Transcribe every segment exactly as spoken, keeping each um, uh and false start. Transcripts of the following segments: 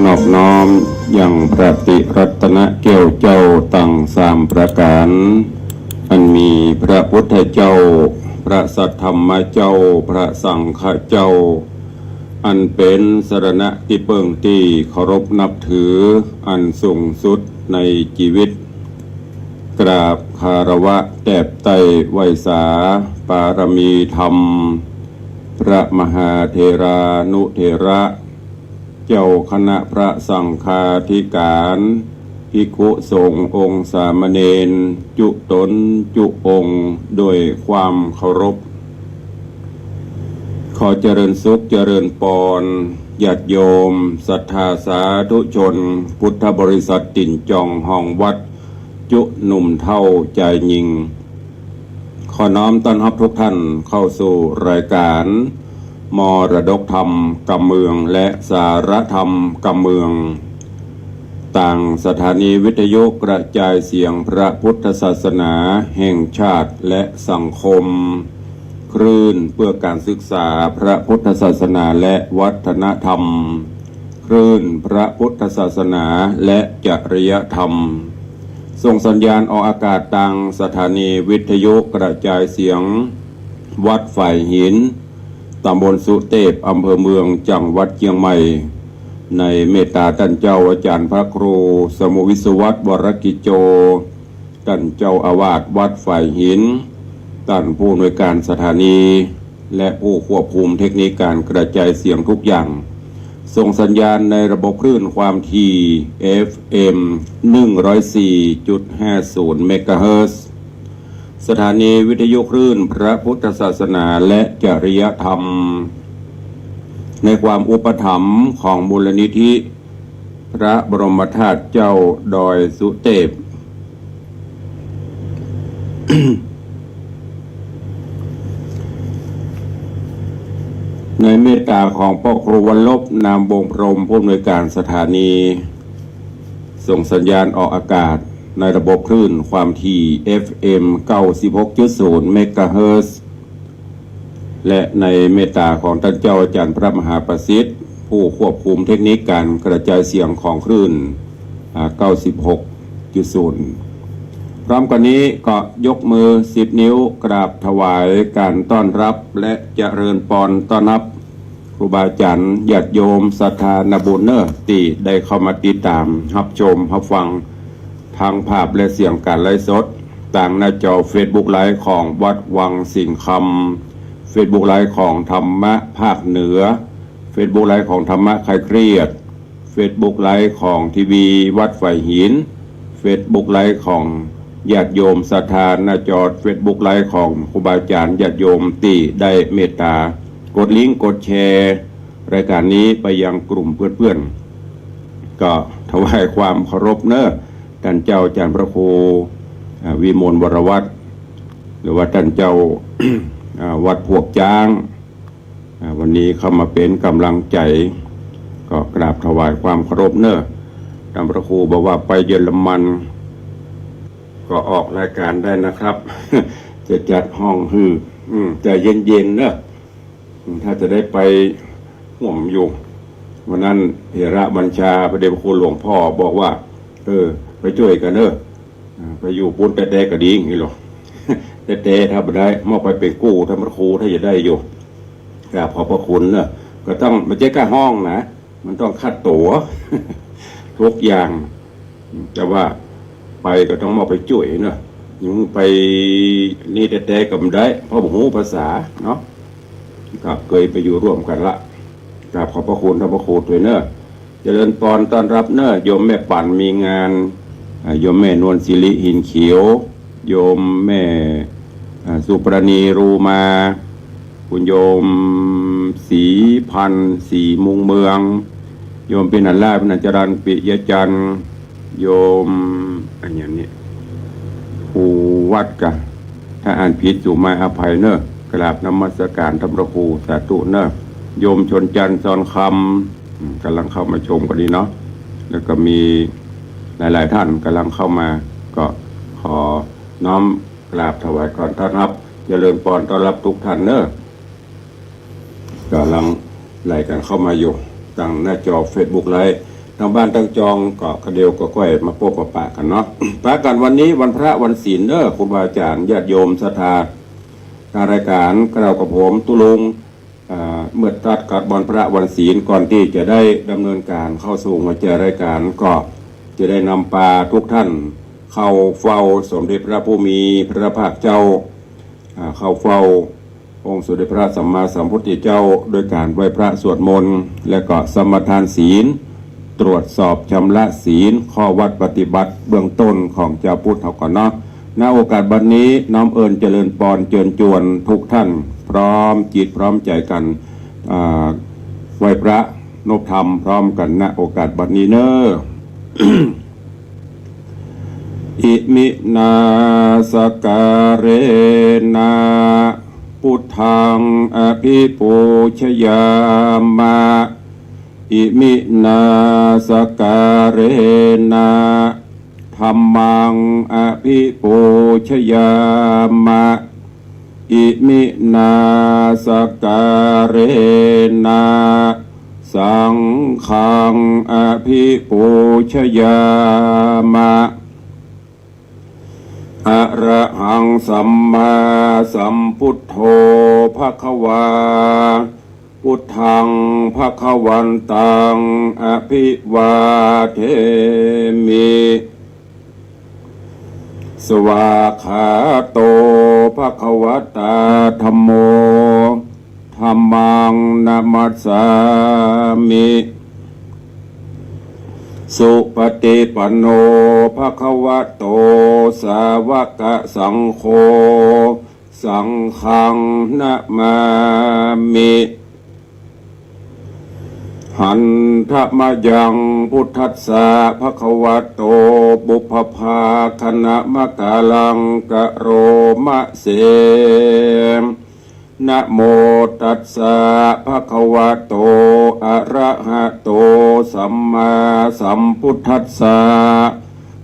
นอบน้อมยังพระติรัตนแก้วเจ้าตังสามประก๋าน อันมีพระพุทธเจ้า พระสัทธรรมเจ้า พระสังฆเจ้า อันเป๋นสรณะตี้เปิ้งตี้เคารพนับถืออันสูงสุดในจีวิต กราบคารวะแตบไต้ไหว้สาปารมีธรรม พระมหาเถรานุเถระ เจ้าคณะพระสังฆาธิก๋าน ภิกขุสงฆ์องค์สามเณร จุ๊ต๋นจุ๊องค์ โดยความเคารพ ขอเจริญสุขเจริญปอน ญาติโยม ศรัทธาสาธุชน พุทธบริษัทติ่นจ่องห้องวัด จุ๊หนุ่มเฒ่าจายญิง ขอน้อมต้อนฮับทุกท่านเข้าสู่รายก๋าน มรดกธรรมกำเมือง และสาระธรรมกำเมือง ตางสถานีวิทยุกระจายเสียงพระพุทธศาสนาแห่งชาติและสังคม คลื่นเพื่อการศึกษาพระพุทธศาสนาและวัฒนธรรม คลื่นพระพุทธศาสนาและจริยธรรม ส่งสัญญาณออกอากาศตางสถานีวิทยุกระจายเสียงวัดฝายหิน ตำบลสุเตพ อำเภอเมือง จังหวัดเจียงใหม่ ในเมตตาต้านเจ้าอาจ๋ารย์พระครูสมุห์วิศวัตร วรกิจโจ ต้านเจ้าอาวาสวัดฝายหิน ต้านผู้อำนวยการสถานี และผู้ควบคุมเทคนิคการกระจายเสียงทุกอย่าง ส่งสัญญาณในระบบคลื่นความถี่ เอฟเอ็ม หนึ่งร้อยสี่จุดห้าศูนย์ เมกะเฮิรตซ์ สถานีวิทยุคลื่นพระพุทธศาสนาและจริยธรรม ในความอุปถัมภ์ของมูลนิธิพระบรมธาตุเจ้าดอยสุเตพ ในเมตตาของพระครูวรรณลบ นามวงศ์พรหม ผู้อำนวยการสถานี ส่งสัญญาณออกอากาศในระบบคลื่นความถี่ เอฟเอ็ม เก้าสิบหกจุดศูนย์ เมกะเฮิรตซ์ และในเมตตาของต้านเจ้าอาจ๋ารย์พระมหาประสิทธิ์ ผู้ควบคุมเทคนิคการกระจายเสียงของคลื่น อ่า เก้าสิบหกจุดศูนย์ พร้อมกั๋นนี้ก็ยกมือสิบนิ้วกราบถวายการต้อนฮับและเจริญปอนต้อนฮับ ครูบาอาจ๋ารย์ ญาติโยม ศรัทธานาบุญเน่อ ตี้ได้เข้ามาติดต๋าม ฮับชม ฮับฟัง ทางภาพและเสียงก๋านไลฟ์สด ตางหน้าจอเฟซบุ๊กไลฟ์ของวัดวังสิงห์คำ เฟซบุ๊กไลฟ์ของธรรมะภาคเหนือ เฟซบุ๊กไลฟ์ของธรรมะคลายเครียด เฟซบุ๊กไลฟ์ของทีวีวัดฝายหิน เฟซบุ๊กไลฟ์ของญาติโยมศรัทธาหน้าจอ เฟซบุ๊กไลฟ์ของครูบาอาจ๋ารย์ ญาติโยมตี้ได้เมตตา กดลิงก์ กดแชร์ รายก๋านนี้ไปยังกลุ่มเปื้อนๆ ก็ถวายความเคารพเน่อ ต้านเจ้าอาจ๋ารย์พระครู อ่า วิมลวรวัฒน์ หรือว่าต้านเจ้า อ่า วัดพวกจ๊าง อ่า วันนี้เข้ามาเป๋นก๋ำลังใจ๋ ก็กราบถวายความเคารพเน่อ ต้านพระครูบอกว่าไปเยอรมัน ก็ออกรายก๋านได้นะครับ จะจัดห้องหื้อ อืม ใจ๋เย็นๆ เน่อ อืม ถ้าจะได้ไปฮ่วมอยู่ วันนั้นเถระบัญชาพระเดชพระคุณหลวงพ่อบอกว่า เออ ไปจ้วยกั๋นเน่อ อ่า ไปอยู่ปู๊นแต๊ๆ ก็ดีอย่างนี้หรอ แต๊ๆ ถ้าบ่ได้ มอบไปเป๋นกู้ ต้านพระครู ถ้าจะได้อยู่ กราบขอบพระคุณเน่อ ก็ต้อง บ่ใจ้ก้าฮ้องนะ มันต้องคัดตั๋ว ทุกอย่าง แต่ว่าไปก็ต้องมอบไปจ้วยเนาะ ยังไปนี่แต๊ๆ ก็บ่ได้ เพราะบ่ฮู้ภาษาเนาะ ก็เกยไปอยู่ร่วมกั๋นละ กราบขอบพระคุณต้านพระครูตวยเนาะ เจริญปอนต้อนฮับเนาะ โยมแม่ปั่นมีงาน อ่า โยมแม่นวลสิริหินเขียว โยมแม่ อ่า สุปราณีรูมา คุณโยมศรีพันธ์ ศรีมุงเมือง โยมปินันลา ปินันจรัญ ปิยจันทร์ โยม อันอย่างนี้ ครูวัดกะ ถ้าอ่านผิดสู่มาอภัยเนาะ กราบนมัสการต้านพระครู สาธุเนาะ โยมชนจันทร์ ซอนคำ อืม ก๋ำลังเข้ามาชมกั๋นดีเนาะ แล้วก็มีหลายๆ ท่านก๋ำลังเข้ามา ก็ขอน้อมกราบถวายการต้อนฮับ เจริญปอนต้อนฮับทุกท่านเนาะ ก๋ำลังไหลกั๋นเข้ามาอยู่ ตางหน้าจอเฟซบุ๊กไลฟ์ ตางบ้านตางจองก็กระเดียวก็ก้อยมาปบมาปะกั๋นเนาะ ปะกั๋นวันนี้วันพระวันศีลเน้อ ครูบาอาจ๋ารย์ญาติโยมศรัทธา ตางรายก๋านกล่าวกับผมตุ๊ลุง อ่า เมื่อตั๊ดกั๋นวันพระวันศีล ก่อนตี้จะได้ดำเนินก๋านเข้าสู่หัวใจรายก๋าน ก็จะได้นำปาทุกท่านเข้าเฝ้าสมเด็จพระผู้มีพระภาคเจ้า อ่า เข้าเฝ้าองค์สมเด็จพระสัมมาสัมพุทธเจ้า ด้วยก๋านไหว้พระสวดมนต์ และก็สมาทานศีล ตรวจสอบชำระศีล ข้อวัตรปฏิบัติเบื้องต้นของจาวพุทธเฮาก่อนเนาะ ณ โอกาสบัดนี้น้อมเอิญเจริญปอนเจิญจวนทุกท่าน พร้อมจิตพร้อมใจ๋กั๋น อ่า ไหว้พระนบธรรมพร้อมกั๋น ณ โอกาสบัดนี้เน้อ Iminā sakkārena buddhaṃ abhipūjayāma. Iminā sakkārena dhammaṃ abhipūjayāma. Iminā sakkārena saṅghaṃ abhipūjayāma. Arahaṃ sammāsambuddho bhagavā. Buddhaṃ bhagavantaṃ abhivādemi. Svākkhāto bhagavatā dhammo. Dhammaṃ namassāmi. Supaṭipanno bhagavato sāvakasaṅgho. Saṅghaṃ namāmi. Handa mayaṃ buddhassa bhagavato pubbabhāganamakāraṃ karoma se. Namo tassa bhagavato arahato sammāsambuddhassa.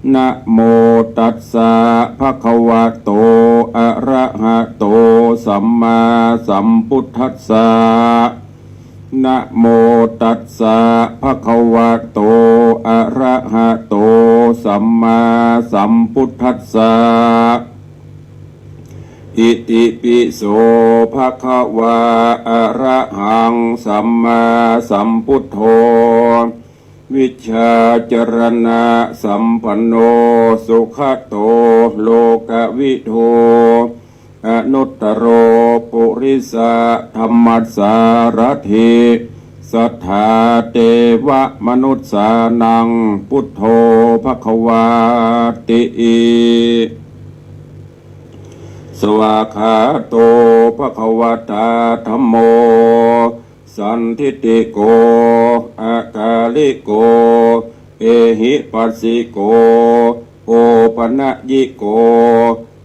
Namo tassa bhagavato arahato sammāsambuddhassa. Namo tassa bhagavato arahato sammāsambuddhassa. Itipi so bhagavā arahaṃ sammāsambuddho vijjācaraṇasampanno sugato lokavidū anuttaro purisadammasārathi satthā devamanussānaṃ buddho bhagavāti. Svākkhāto bhagavatā dhammo sandiṭṭhiko akāliko ehipassiko opanayiko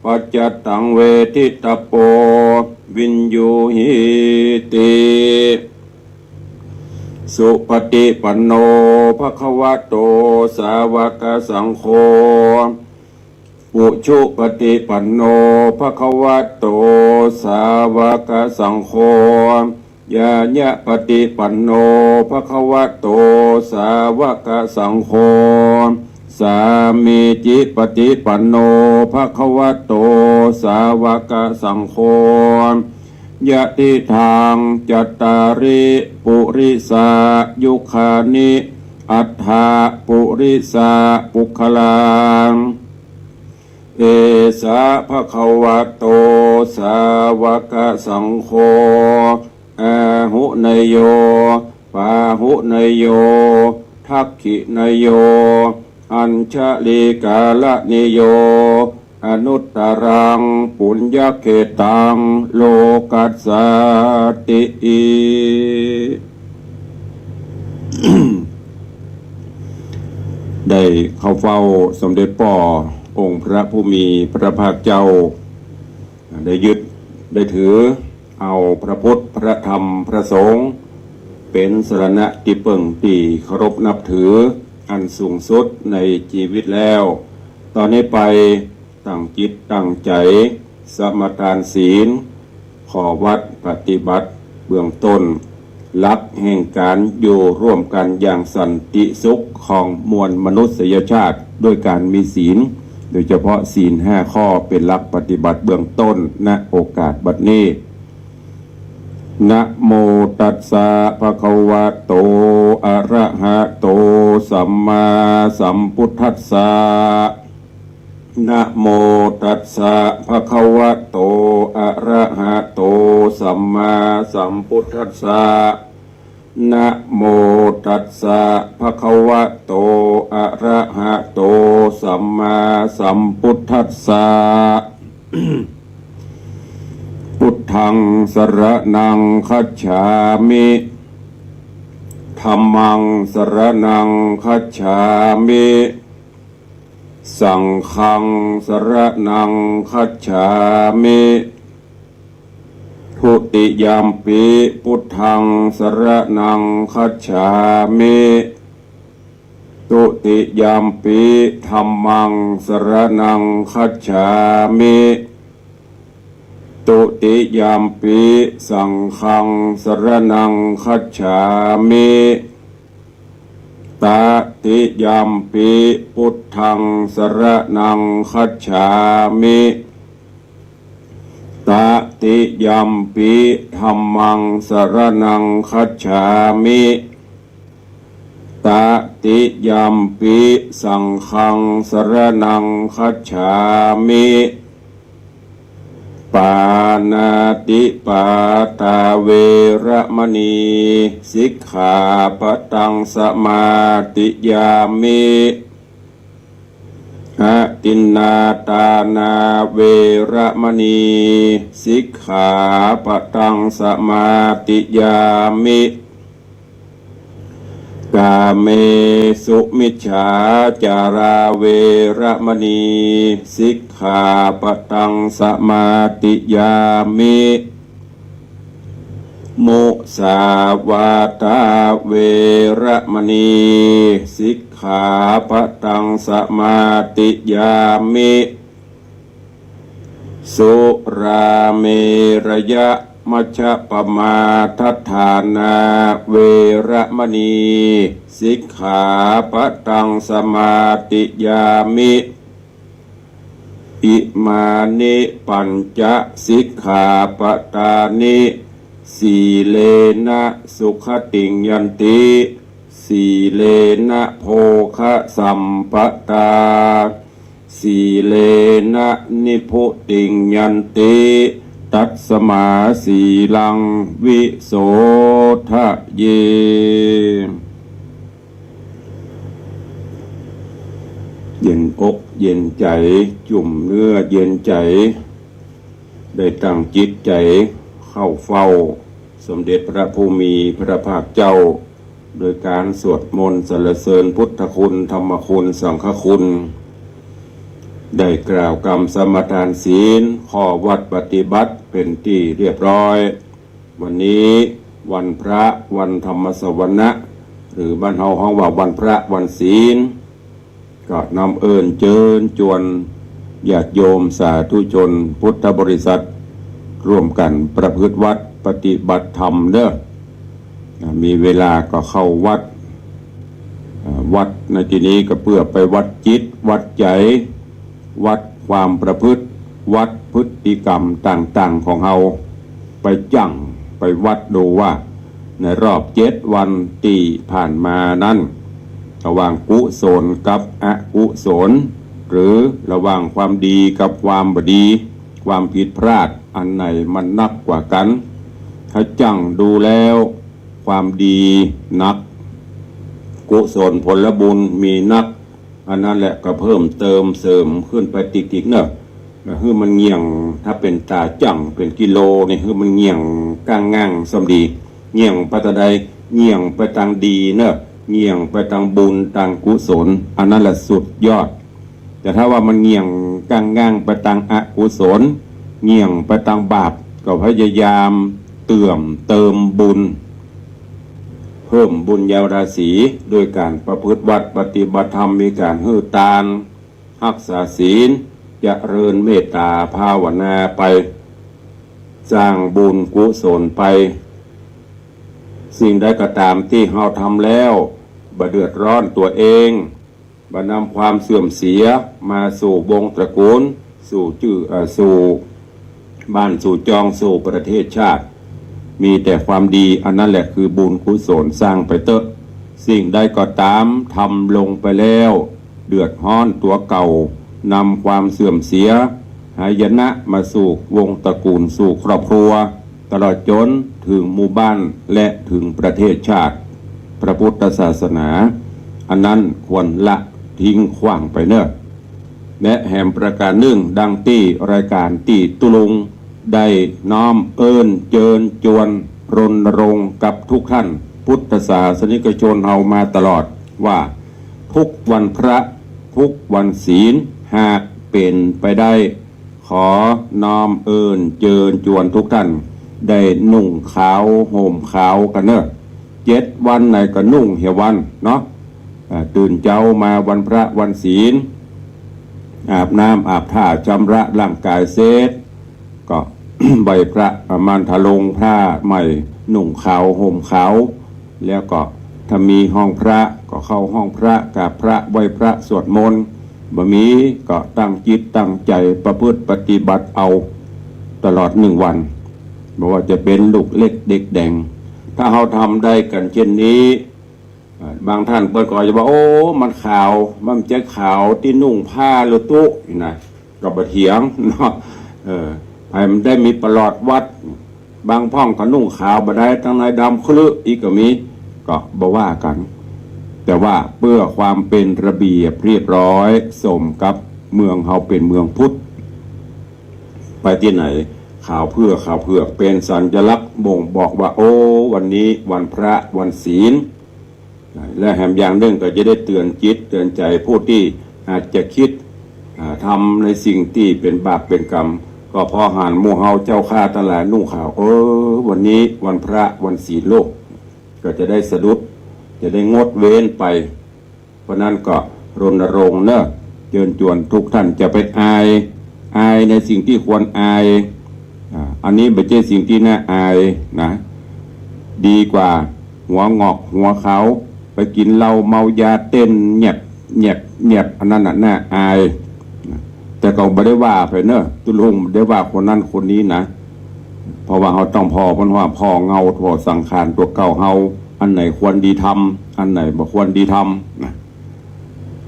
paccattaṃ veditabbo viññūhīti. Supaṭipanno bhagavato sāvakasaṅgho. Ujupaṭipanno bhagavato sāvakasaṅgho. Ñāyapaṭipanno bhagavato sāvakasaṅgho. Sāmīcipaṭipanno bhagavato sāvakasaṅgho. Yadidaṃ cattāri purisayugāni aṭṭha purisapuggalā. Esa bhagavato sāvakasaṅgho āhuneyyo pāhuneyyo dakkhiṇeyyo añjalikaraṇīyo anuttaraṃ puññakkhettaṃ lokassāti. ได้เข้าเฝ้าสมเด็จป้อองค์พระผู้มีพระภาคเจ้า ได้ยึดได้ถือเอาพระพุทธ พระธรรม พระสงฆ์ เป๋นสรณะตี้เปิ้งตี้เคารพนับถืออันสูงสุดในจีวิตแล้ว ต่อนี้ไปตั้งจิตตั้งใจ๋สมาทานศีล ข้อวัตรปฏิบัติเบื้องต้น หลักแห่งก๋านอยู่ร่วมกั๋นอย่างสันติสุขของมวลมนุษยชาติ ด้วยก๋านมีศีล โดยเฉพาะศีลห้าข้อเป๋นหลักปฏิบัติเบื้องต้น ณ โอกาสบัดนี้ นะโมตัสสะ ภะคะวะโต อะระหะโต สัมมาสัมพุทธัสสะ นะโมตัสสะ ภะคะวะโต อะระหะโต สัมมาสัมพุทธัสสะ นะโมตัสสะ ภะคะวะโต อะระหะโต สัมมาสัมพุทธัสสะ พุทธัง สรณัง คัจฉามิ ธัมมัง สรณัง คัจฉามิ สังฆัง สรณัง คัจฉามิ ทุติยัมปิ พุทธัง สรณัง คัจฉามิ ทุติยัมปิ ธัมมัง สรณัง คัจฉามิ ทุติยัมปิ สังฆัง สรณัง คัจฉามิ ตติยัมปิ พุทธัง สรณัง คัจฉามิ ตติยัมปิ ธัมมัง สรณัง คัจฉามิ ตติยัมปิ สังฆัง สรณัง คัจฉามิ ปาณาติปาตา เวระมะณี สิกขาปะตัง สมาธิยามิ อทินนาทานา เวระมะณี สิกขาปะตัง สมาธิยามิ กาเมสุมิจฉาจารา เวระมะณี สิกขาปะตัง สมาธิยามิ มุสาวาทา เวระมะณี สิกขาปะตัง สมาธิยามิ สุราเมรยะมัชฌะปะมาทฐานา เวระมะณี สิกขาปะตัง สมาธิยามิ อิมานิปัญจะสิกขาปะตานิ สีเลนะสุขติงยันติ สีเลนะโภคะสัมปะตา สีเลนะนิพพุติงยันติ ตัสมาสีลังวิโสทะเย เย็นอกเย็นใจ๋ จุ่มเนื้อเย็นใจ๋ ได้ตั้งจิตใจ๋เข้าเฝ้าสมเด็จพระผู้มีพระภาคเจ้า โดยการสวดมนต์สรรเสริญพุทธคุณ ธรรมคุณ สังฆคุณ ได้กล่าวกำสมาทานศีล ข้อวัตรปฏิบัติเป๋นตี้เรียบร้อย วันนี้วันพระ วันธรรมสวนะ หรือบ้านเฮาฮ้องว่าวันพระวันศีล ก็น้อมเอิ้นเจิญจวนญาติโยมสาธุชนพุทธบริษัท ร่วมกั๋นประพฤติวัตรปฏิบัติธรรมเด้อ อ่า มีเวลาก็เข้าวัด อ่า วัดในตี้นี้ก็เปื้อไปวัดจิต วัดใจ๋ วัดความประพฤติ วัดพฤติกรรมต่างๆ ของเฮา ไปจั่ง ไปวัดดูว่า ในรอบเจ็ดวันตี้ผ่านมานั้น ระหว่างกุศลกับอกุศล หรือระหว่างความดีกับความบ่ดี ความผิดพลาด อันไหนมันนักกว่ากั๋น ถ้าจั่งดูแล้ว ความดีนัก กุศลผลบุญมีนัก อันนั้นแหละก็เพิ่มเติมเสริมขึ้นไปติ๊กๆ เนาะ หื้อมันเงี่ยง ถ้าเป๋นต๋าจั่งเป๋นกิโลนี่ หื้อมันเงี่ยงก้างง่างส่ำดี เงี่ยงไปตางใด เงี่ยงไปตางดีเนาะ เงี่ยงไปตางบุญตางกุศล อันนั้นแหละสุดยอด แต่ถ้าว่ามันเงี่ยงก้างง่างไปตางอกุศล เงี่ยงไปตางบาป ก็พยายามเติ่มเติมบุญ เพิ่มบุญญาราศี โดยการประพฤติวัตรปฏิบัติธรรม มีการหื้อตาน ฮักษาศีล เจริญเมตต๋าภาวนาไป สร้างบุญกุศลไป สิ่งใดก็ต๋ามตี้เฮาทำแล้วบ่เดือดร้อนตั๋วเอง บ่นำความเสื่อมเสียมาสู่วงศ์ตระกูล สู่จื้อ เอ่อ สู่บ้าน สู่จอง สู่ประเทศชาติ มีแต่ความดี อันนั้นแหละคือบุญกุศล สร้างไปเต๊อะ สิ่งใดก็ต๋ามทำลงไปแล้ว เดือดฮ้อนตั๋วเก่า นำความเสื่อมเสีย หายนะมาสู่วงศ์ตระกูล สู่ครอบครัว ตลอดจ๋นเถิงหมู่บ้านและเถิงประเทศชาติ พระพุทธศาสนา อันนั้นควรละทิ้งขว้างไปเน่อ และแหมประก๋านนึ่ง ดังตี้รายก๋านตี้ตุ๊ลุงได้น้อมเอิ้นเจิญจวนรณรงค์กับทุกท่านพุทธศาสนิกชนเฮามาตลอดว่า ทุกวันพระ ทุกวันศีล หากเป๋นไปได้ ขอน้อมเอิ้นเจิญจวนทุกท่าน ได้นุ่งขาวห่มขาวกั๋นเน่อ เจ็ดวันไหนก็นุ่งเหียวันเนาะ อ่า ตื่นเจ๊ามาวันพระวันศีล อาบน้ำอาบท่าชำระร่างก๋ายเสร็จ ก็ ไหว้พระ อ่า ม่านทะลงผ้าใหม่ นุ่งขาวห่มขาว แล้วก็ถ้ามีห้องพระก็เข้าห้องพระ กราบพระ ไหว้พระ สวดมนต์ บ่มีก็ตั้งจิตตั้งใจ๋ประพฤติปฏิบัติเอาตลอดนึ่งวัน บ่ว่าจะเป๋นลูกเล็กเด็กแดง ถ้าเฮาทำได้กั๋นเช่นนี้ อ่า บางท่านเปิ้นก็จะว่า โอ้ มันขาว มันจะขาวตี้นุ่งผ้าหรือตุ๊ นี่นะ ก็บ่เถียงเนาะ เออ ใผมันได้มีประหลอดวัด บางพ่องก็นุ่งขาวบ่ได้ ตังในดำครึอีกก็มี ก็บ่ว่ากั๋น แต่ว่าเปื้อความเป๋นระเบียบเรียบร้อย สมกับเมืองเฮาเป๋นเมืองพุทธ ไปตี้ไหน ขาวเปื้อ ขาวเผือก เป๋นสัญลักษณ์บ่งบอกว่า โอ้ วันนี้วันพระวันศีล และแหมอย่างนึ่งก็จะได้เตื๋อนจิตเตื๋อนใจ๋ผู้ตี้อาจจะกึ๊ด อ่า ทำในสิ่งตี้เป๋นบาปเป๋นกรรม ก็พอหันหมู่เฮาเจ้าข้าตังหลายนุ่งขาว เออ วันนี้วันพระวันศีลโลก ก็จะได้สะดุด จะได้งดเว้นไป เพราะนั้นก็รณรงค์เน่อ เจิญจวนทุกท่าน จะไปอาย อายในสิ่งตี้ควรอาย อ่า อันนี้บ่ใจ้สิ่งตี้น่าอายนะ ดีกว่าหัวหงอกหัวขาว ไปกิ๋นเหล้าเมายาเต้นแหยบแหยบแหยบ อันนั้นน่ะน่าอาย แต่ก็บ่ได้ว่าใผเน่อ ตุ๊ลุงบ่ได้ว่าคนนั้นคนนี้นะ เพราะว่าเฮาต้องผ่อ เปิ้นว่าผ่อเงาผ่อสังขารตั๋วเก่าเฮา อันไหนควรดีทำ อันไหนบ่ควรดีทำนะ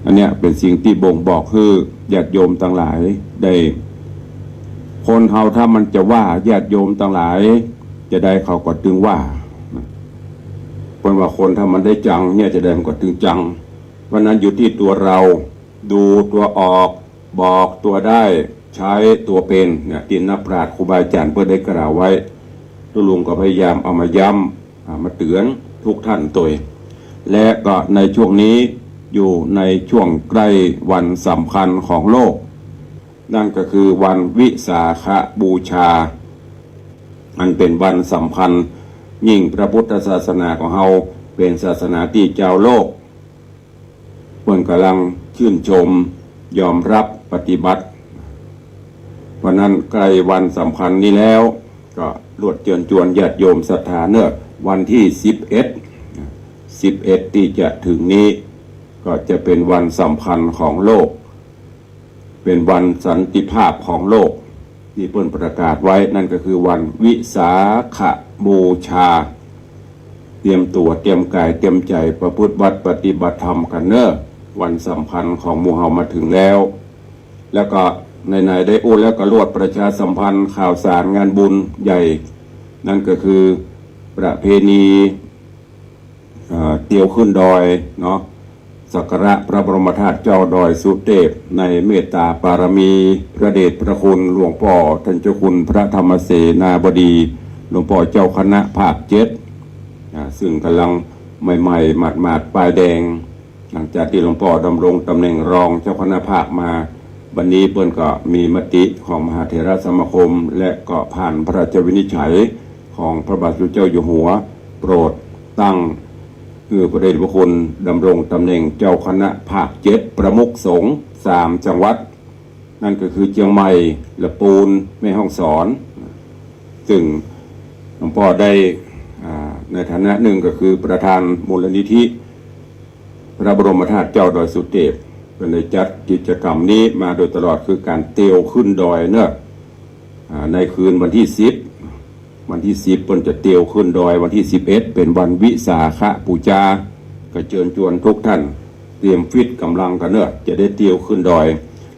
อันเนี้ยเป๋นสิ่งตี้บ่งบอกหื้อญาติโยมตังหลายได้ คนเฮาถ้ามันจะว่าญาติโยมตังหลาย จะใดเขาก็ตึงว่า เปิ้นว่าคนถ้ามันได้จังเนี่ย จะใดมันก็ตึงจัง เพราะนั้นอยู่ตี้ตั๋วเฮา ดูตั๋วออก บอกตั๋วได้ ใจ๊ตั๋วเป๋น เนี่ย ตี้นักปราชญ์ครูบาอาจ๋ารย์เปิ้นได้กล่าวไว้ ตุ๊ลุงก็พยายามเอามาย้ำ อ่า มาเตื๋อนทุกท่านตวย และก็ในช่วงนี้อยู่ในช่วงใกล้วันสำคัญของโลก นั่นก็คือวันวิสาขบูชา อันเป๋นวันสำคัญยิ่ง พระพุทธศาสนาของเฮาเป๋นศาสนาตี้จาวโลก เปิ้นก่ำลังจื้นจม ยอมฮับ ปฏิบัติ เพราะนั้นใกล้วันสำคัญนี้แล้ว ก็ลวดเจิญจวนญาติโยมศรัทธาเน่อ วันตี้สิบเอ็ด สิบเอ็ดตี้จะเถิงนี้ ก็จะเป๋นวันสำคัญของโลก เป๋นวันสันติภาพของโลก ตี้เปิ้นประกาศไว้ นั่นก็คือวันวิสาขบูชา เตรียมตั๋วเตรียมก๋ายเตรียมใจ๋ประพฤติวัตรปฏิบัติธรรมกั๋นเน่อ วันสำคัญของหมู่เฮามาเถิงแล้ว แล้วก็ไหนๆ ได้อู้แล้วก็ลวดประชาสัมพันธ์ข่าวสารงานบุญใหญ่ นั่นก็คือประเพณี เอ่อ เตียวขึ้นดอยเนาะ สักการะพระบรมธาตุเจ้าดอยสุเตพ ในเมตตาปารมี พระเดชพระคุณหลวงป้อต้านเจ้าคุณพระธรรมเสนาบดี หลวงป้อเจ้าคณะภาคเจ็ด อ่า ซึ่งก่ำลังใหม่ๆ หมาดๆ ป้ายแดง หลังจากตี้หลวงป้อดำรงตำแหน่งรองเจ้าคณะภาคมา บัดนี้เปิ้นก็มีมติของมหาเถรสมาคม และก็ผ่านพระราชวินิจฉัยของพระบาทสมเด็จเจ้าอยู่หัว โปรดตั้ง คือพระเดชพระคุณดำรงตำแหน่งเจ้าคณะภาคเจ็ด ประมุขสงฆ์สามจังหวัด นั่นก็คือเจียงใหม่ ละปูน แม่ฮ่องสอน ซึ่งหลวงป้อได้ อ่า ในฐานะนึ่งก็คือประธานมูลนิธิพระบรมธาตุเจ้าดอยสุเตพ เปิ้นได้จัดกิจกรรมนี้มาโดยตลอด คือก๋านเตียวขึ้นดอยเนาะ อ่า ในคืนวันตี้สิบ วันตี้สิบเปิ้นจะเตียวขึ้นดอย วันตี้สิบเอ็ดเป๋นวันวิสาขบูชา ก็เจิญจวนทุกท่านเตรียมฟิตก๋ำลังกั๋นเนาะ จะได้เตียวขึ้นดอย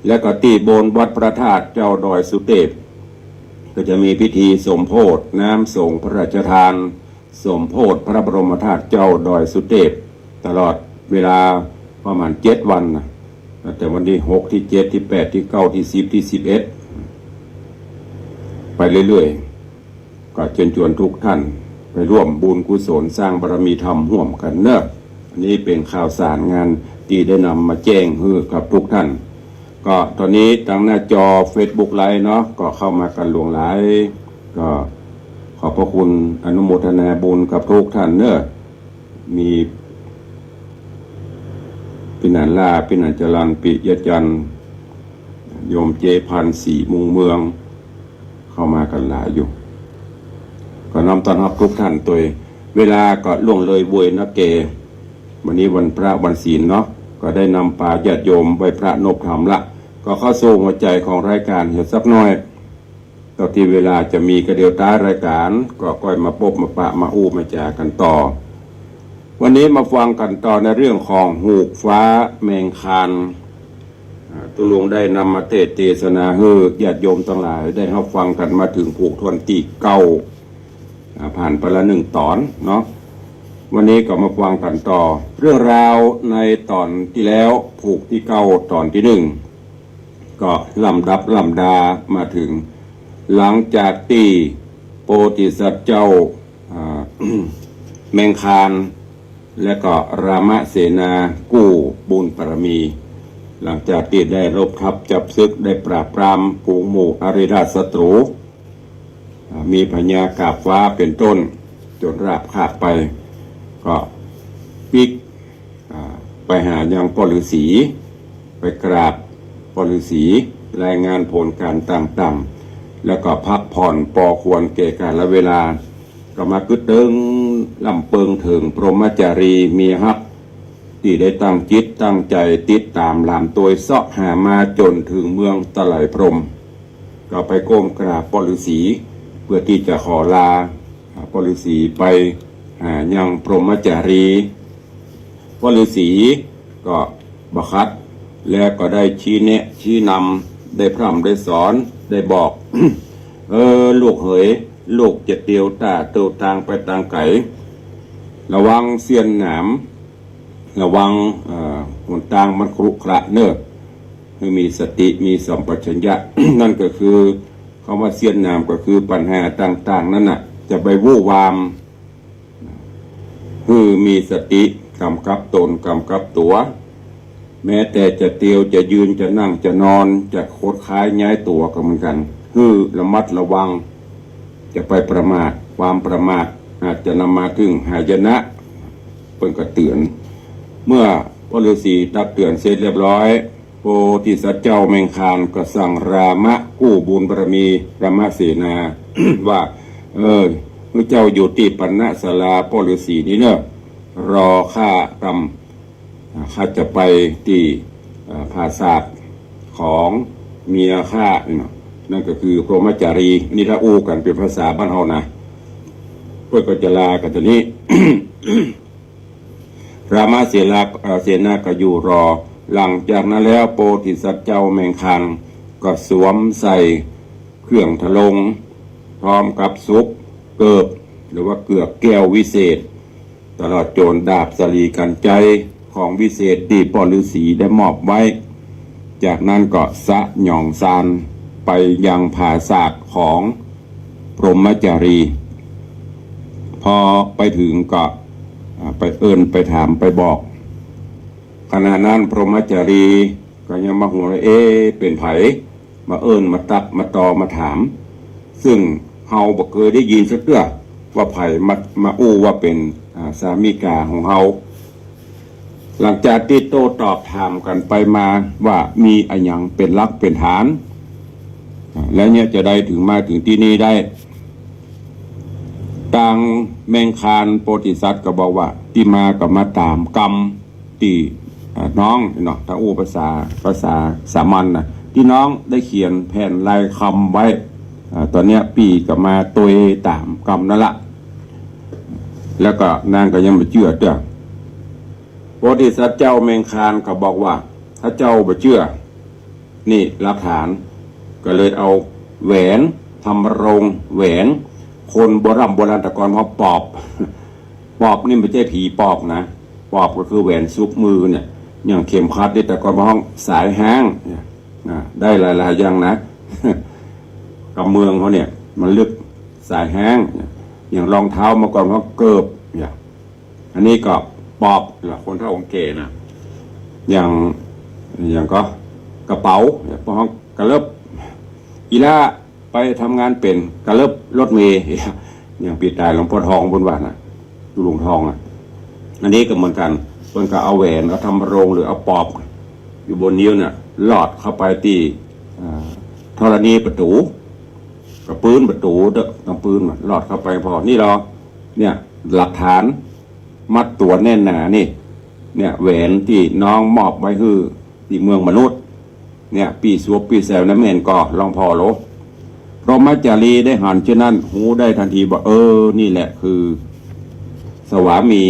และก็ตี้บนวัดพระธาตุเจ้าดอยสุเตพ ก็จะมีพิธีสมโภชน้ำสงฆ์พระราชทาน สมโภชพระบรมธาตุเจ้าดอยสุเตพ ตลอดเวลาประมาณเจ็ดวันนะ ตั้งแต่วันตี้หก ตี้เจ็ด ตี้แปด ตี้เก้า ตี้สิบ ตี้สิบเอ็ด ไปเรื่อยๆ ก็เจิญจวนทุกท่านไปร่วมบุญกุศลสร้างบารมีธรรมฮ่วมกั๋นเนาะ อันนี้เป๋นข่าวสารงานตี้ได้นำมาแจ้งหื้อกับทุกท่าน ก็ต๋อนนี้ตางหน้าจอเฟซบุ๊กไลฟ์เนาะ ก็เข้ามากั๋นหลวงหลาย ก็ขอบพระคุณอนุโมทนาบุญกับทุกท่านเนาะ มีปี้หนานล่า ปี้หนานจรัญ ปิยะจันทร์ โยมเจพันธ์ ศรีมุงเมือง เข้ามากั๋นหลายอยู่ ก็น้อมต้อนฮับทุกท่านตวย เวลาก็ล่วงเลยเวยนักแก่ วันนี้วันพระวันศีลเนาะ ก็ได้นำปาญาติโยมไหว้พระนบธรรมละ ก็เข้าสู่หัวใจ๋ของรายก๋านเหียสักหน้อย เต้าตี้เวลาจะมี ก็เดี๋ยวต๊ายรายก๋านก็ก้อยมาปบมาปะมาอู้มาจ๋ากั๋นต่อ วันนี้มาฟังกั๋นต่อในเรื่องของฮูกฟ้าแมงคาน อ่า ตุ๊ลุงได้นำมาเตสน์เตสนาหื้อญาติโยมตังหลายได้ฮับฟังกั๋นมาเถิงผูกถ้วนตี้เก้า อ่า ผ่านไปละนึ่งต๋อนเนาะ วันนี้ก็มาฟังกั๋นต่อ เรื่องราวในต๋อนตี้แล้ว ผูกตี้เก้าต๋อนตี้นึ่ง ก็ลำดับลำดามาเถิง หลังจากตี้โพธิสัตว์เจ้า อ่า แมงคาน และก็รามเสนากู้บุญบารมี หลังจากตี้ได้รบทัพจับศึก ได้ปราบปรามฝูงหมู่อริราชศัตรู อ่า มีพญากาบฟ้าเป๋นต้น จ๋นราบคาบไป ก็ปิ๊ก อ่า ไปหายังป้อฤๅษี ไปกราบป้อฤๅษี รายงานผลก๋านต่างๆ แล้วก็พักผ่อนปอควรแก่กาลเวลา ก็มากึ๊ดเติงลำเปิงเถิงพรหมจารีเมียฮัก ตี้ได้ตั้งจิตตั้งใจ๋ติดต๋ามหลามตวยเซาะหามาจ๋นเถิงเมืองตะไลพรหม ก็ไปก้มกราบป้อฤๅษี เปื้อตี้จะขอลาป้อฤๅษีไปหายังพรหมจารี ป้อฤๅษีก็บ่ขัด แล้วก็ได้ชี้แนะชี้นำ ได้พร่ำได้สอน ได้บอก เออ ลูกเหย ลูกจะเตียวต้าเตียวตางไปตางไก๋ ระวังเสี้ยนหนาม ระวัง เอ่อ หนตางมันขรุขระเน่อ หื้อมีสติ มีสัมปชัญญะ นั่นก็คือ กำว่าเสี้ยนหนามก็คือปัญหาต่างๆ นั่นน่ะ จะไปวู่วาม หื้อมีสติกำกับต๋นกำกับตั๋ว แม้แต่จะเตียวจะยืนจะนั่งจะนอนจะขดค้ายย้ายตั๋วก็เหมือนกั๋น หื้อระมัดระวัง จะไปประมาท ความประมาทอาจจะนำมาเถิงหายนะ เปิ้นก็เตื๋อน เมื่อป้อฤๅษีตักเตื๋อนเสร็จเรียบร้อย โพธิสัตว์เจ้าแมงคานก็สั่งรามะกู้บุญบารมี รามเสนา ว่า เออ หื้อเจ้าอยู่ตี้ปณะศาลาป้อฤๅษีนี้เน่อ รอข้ากำ อ่า ข้าจะไปตี้ อ่า ผาสาทของเมียข้านี่เนาะ นั่นก็คือพรหมจารี อันนี้ถ้าอู้กั๋นเป๋นภาษาบ้านเฮานะ เปิ้นก็จะลากั๋นต๋อนนี้ รามเสนา เอ่อ เสนาก็อยู่รอ หลังจากนั้นแล้วโพธิสัตว์เจ้าแมงคานก็สวมใส่เครื่องทะลง พร้อมกับสุบเกิบ หรือว่าเกือกแก้ววิเศษ ตลอดจ๋นดาบสาลีกัญไชยของวิเศษตี้ป้อฤๅษีได้มอบไว้ จากนั้นก็สยองซานไปยังผาสาทของพรหมจารี พอไปเถิงก็ อ่า ไปเอิ้นไปถามไปบอก ขณะนั้นพรหมจารีก็ยังมาหัว เอ๊ะ เป๋นใผ มาเอิ้นมาตักมาตอมาถาม ซึ่งเฮาบ่เกยได้ยินสักเตื้อว่าใผมา มาอู้ว่าเป๋น อ่า สามิกาของเฮา หลังจากตี้โต้ตอบถามกั๋นไปมาว่ามีอะหยังเป๋นหลักเป๋นฐาน อ่า แล้วเนี่ยจะได้เถิงมาเถิงตี้นี่ได้ ต อย่างแมงคานโพธิสัตว์ก็บอกว่า ตี้มาก็มาต๋ามกำตี้ อ่า น้องเนาะ ถ้าอู้ภาษา ภาษาสามัญนะ ตี้น้องได้เขียนแผ่นลายกำไว้ อ่า ต๋อนเนี้ยปี้ก็มาตวยต๋ามกำนั้นละ แล้วก็นางก็ยังบ่เจื้อเตื้อ โพธิสัตว์เจ้าแมงคานก็บอกว่า ถ้าเจ้าบ่เจื้อ นี่หลักฐาน ก็เลยเอาแหวน ทำรงแหวน คนโบร่ำโบราณแต่ก่อนว่าปอบ ปอบนี่บ่ใจ้ผีปอบนะ ปอบก็คือแหวนซุกมือเนี่ย อย่างเข็มขัดนี่แต่ก่อนว่าฮ้องสายฮ้างเนี่ย อ่า ได้หลายๆ อย่างนะ กำเมืองเขาเนี่ย มันลึก สายฮ้างเนี่ย อย่างรองเท้าเมื่อก่อนว่าเกิบเนี่ย อันนี้ก็ปอบล่ะ คนเฒ่าคนแก่นะ อย่าง อย่างก็กระเป๋าเนี่ย พวกฮ้องกระเลิบ อีหล้าไปทำงานเป๋นกระเลิบรถเมล์ อย่างปี๋ต๋ายหลวงพ่อทองเปิ้นว่านะ อยู่หลวงทองอ่ะ อันนี้ก็เหมือนกั๋น เปิ้นก็เอาแหวน เอาทำรงหรือเอาปอบ อยู่บนนิ้วเนี่ย ลอดเข้าไปตี้ อ่า ธรณีประตู๋ กระปื้นประตู๋เต๊อะ กระปื้นมันลอดเข้าไปผ่อ นี่ลอ เนี่ย หลักฐาน มัดตั๋วแน่นหนานี่ เนี่ย แหวนตี้น้องมอบไว้หื้อตี้เมืองมนุษย์ เนี่ย ปี้สวบปี้แซวนะแม่นก่อ ลองผ่อโล พรหมจารีได้หันเช่นนั้น ฮู้ได้ทันทีว่า เออ นี่แหละคือ สวามี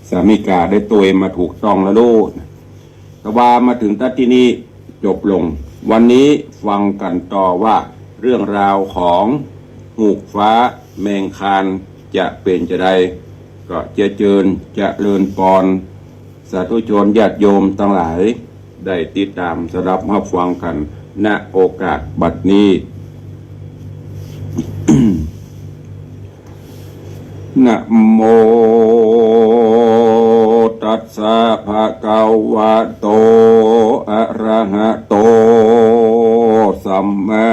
สามิกาได้ตวยมาถูกต้องแล้วลูก แต่ว่ามาเถิงตั๊ดตี้นี้จบลง วันนี้ฟังกั๋นต่อว่าเรื่องราวของฮูกฟ้าแมงคานจะเป๋นจาใด ก็เจียเจิญเจริญปอน สาธุชนญาติโยมตังหลาย ได้ติดต๋ามสดับฮับฟังกั๋น ณ โอกาสบัดนี้ นะโมตัสสะ ภะคะวะโต อะระหะโต สัมมา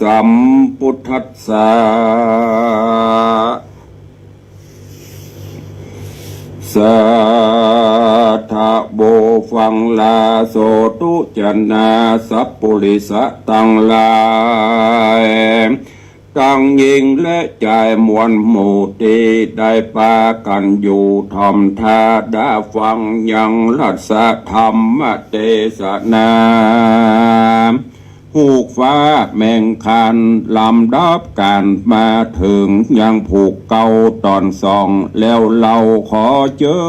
สัมพุทธัสสะ สาธุ ฟังลาโสธุ จนาสัพปุริสะตังหลาย ตังญิงและจายมวลหมู่ตี้ได้ปากั๋นอยู่ถ่อมท่าดาฟังยังรัสธรรมเตสนา ฮูกฟ้าแมงคานลำดับกั๋นมาเถิงยังผู้เก่าต๋อนสอง แล้วเฮาขอเจิ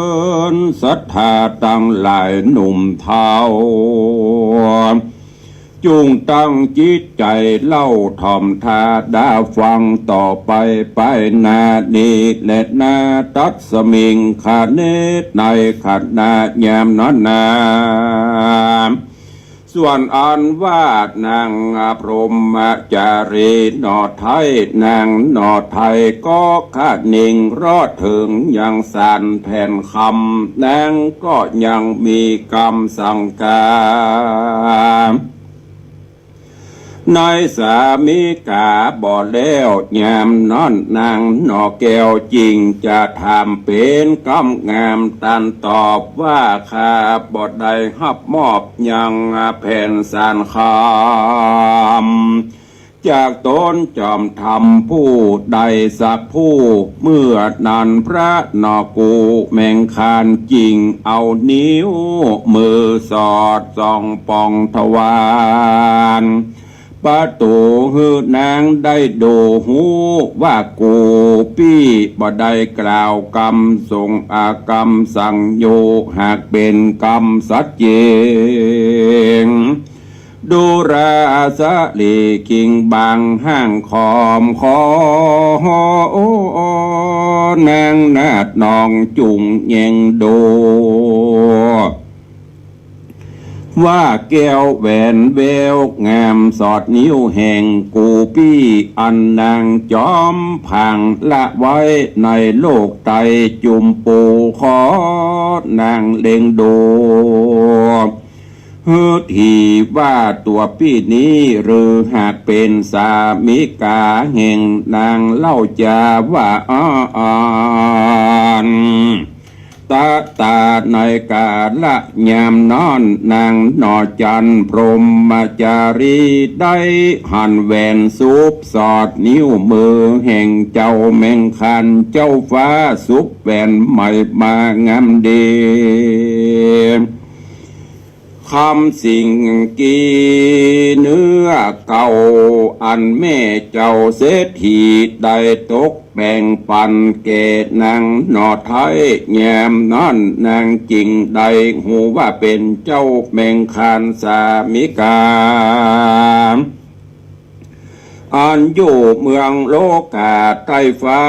ญศรัทธาตังหลายหนุ่มเฒ่า จุ่งตั้งจิตใจ๋เล่าถ่อมท่าดาฟังต่อไปไปหน้านี้แลนา ตัสมิง ขเณ ในขณะยามนั้นนา ส่วนอันว่านางพรหมจารีหน่อไท้ นางหน่อไท้ก็คะเน่งรอดเถิงยังสานแผ่นคำ นางก็ยังมีกำสังกา ในสามิกาบ่แล้ว ยามนั้นนางหน่อแก้วจึงจะถามเป๋นกำงาม ตันตอบว่า ข้าบ่ได้ฮับมอบยังแผ่นสานคำ จากต๋นจอมธรรมผู้ใดสักผู้ เมื่อนั้นพระหน่อกู้แมงคานจึงเอานิ้วมือสอดส่องป่องทวารประตู๋หื้อนางได้ดูฮู้ว่ากู้ปี้บ่ได้กล่าวกำส่งอากำสั่งอยู่ หากเป๋นกำสัตย์จริง ดูราสะหลีกิ่งบางห้างขอมขอ นางนาฏน้องจุ่งแยงดู ว่าแก้วแหวนแววงามสอดนิ้วแห่งกู้ปี้ อันนางจอมผางละไว้ในโลกไตรจุมปู ขอนางเล็งดู หื้อทีว่าตั๋วปี้นี้ หรือหากเป๋นสามิกาแห่งนางเล่าจาว่าอั้น ตะตาในกาละยามนั้น นางหน่อจันทร์พรหมจารี ได้หันแหวนสุบสอดนิ้วมือแห่งเจ้าแมงคานเจ้าฟ้า สุบแหวนใหม่มางามดี คำสิงกีเนื้อเก่า อันแม่เจ้าเศรษฐีได้ตกแบ่งปันแก่นางหน่อไท้ ยามนั้นนางจึงได้ฮู้ว่าเป๋นเจ้าแมงคานสามิกา อันอยู่เมืองโลกาใต้ฟ้า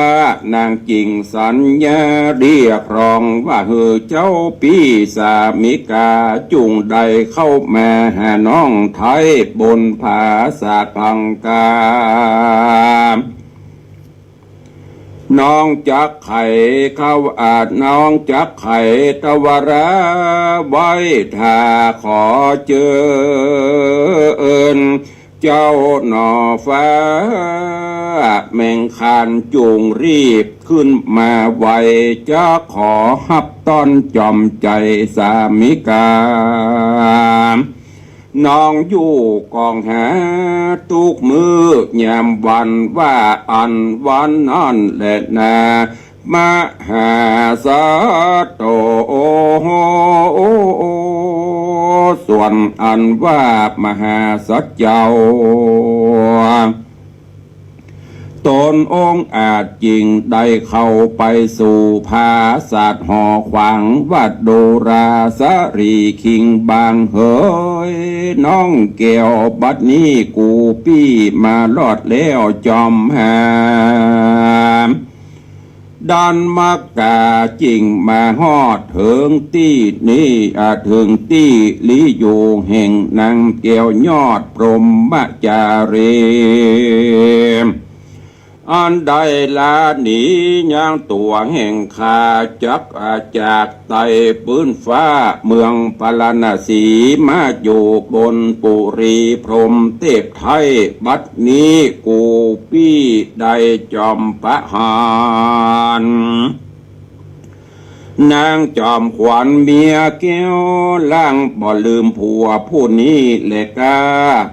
นางจึงสัญญาเรียกร้องว่า หื้อเจ้าปี้สามิกาจุ่งได้เข้ามาหาน้องไท้บนผาสาพังกา น้องจักไขเข้า อา น้องจักไขตวาราไว้ ถ้าขอเจิญ เจ้าหน่อฟ้าแมงคานจุ่งรีบขึ้นมาไว จะขอฮับต้อนจอมใจ๋สามิกา น้องอยู่กองหาตุ๊กมื้อยามวันว่าอั้น วันนั้นแหละนา มหาสัตว์โต ส่วนอันว่ามหาสัตว์เจ้า ตนองค์อาจจึงได้เข้าไปสู่ผาสัตว์หอขวางวัดดูราสะหรีคิงบางเหย น้องแก้ว บัดนี้กูปี้มารอดแล้วจอมหา ดันมักกาจึงมาฮอดเถิงตี้นี้ อา เถิงตี้ลี้อยู่แห่งนางแก้วยอดพรหมจารี อันได้ลาหนียางตั๋วแห่งข้าจัก อา จากใต้ปื้นฟ้าเมืองพาราณสี มาอยู่บนปุรีพรหมเทพไท้ บัดนี้กูปี้ได้จอมประหาร นางจอมขวัญเมียแก้ว ลางบ่ลืมผัวผู้นี้แลกล้า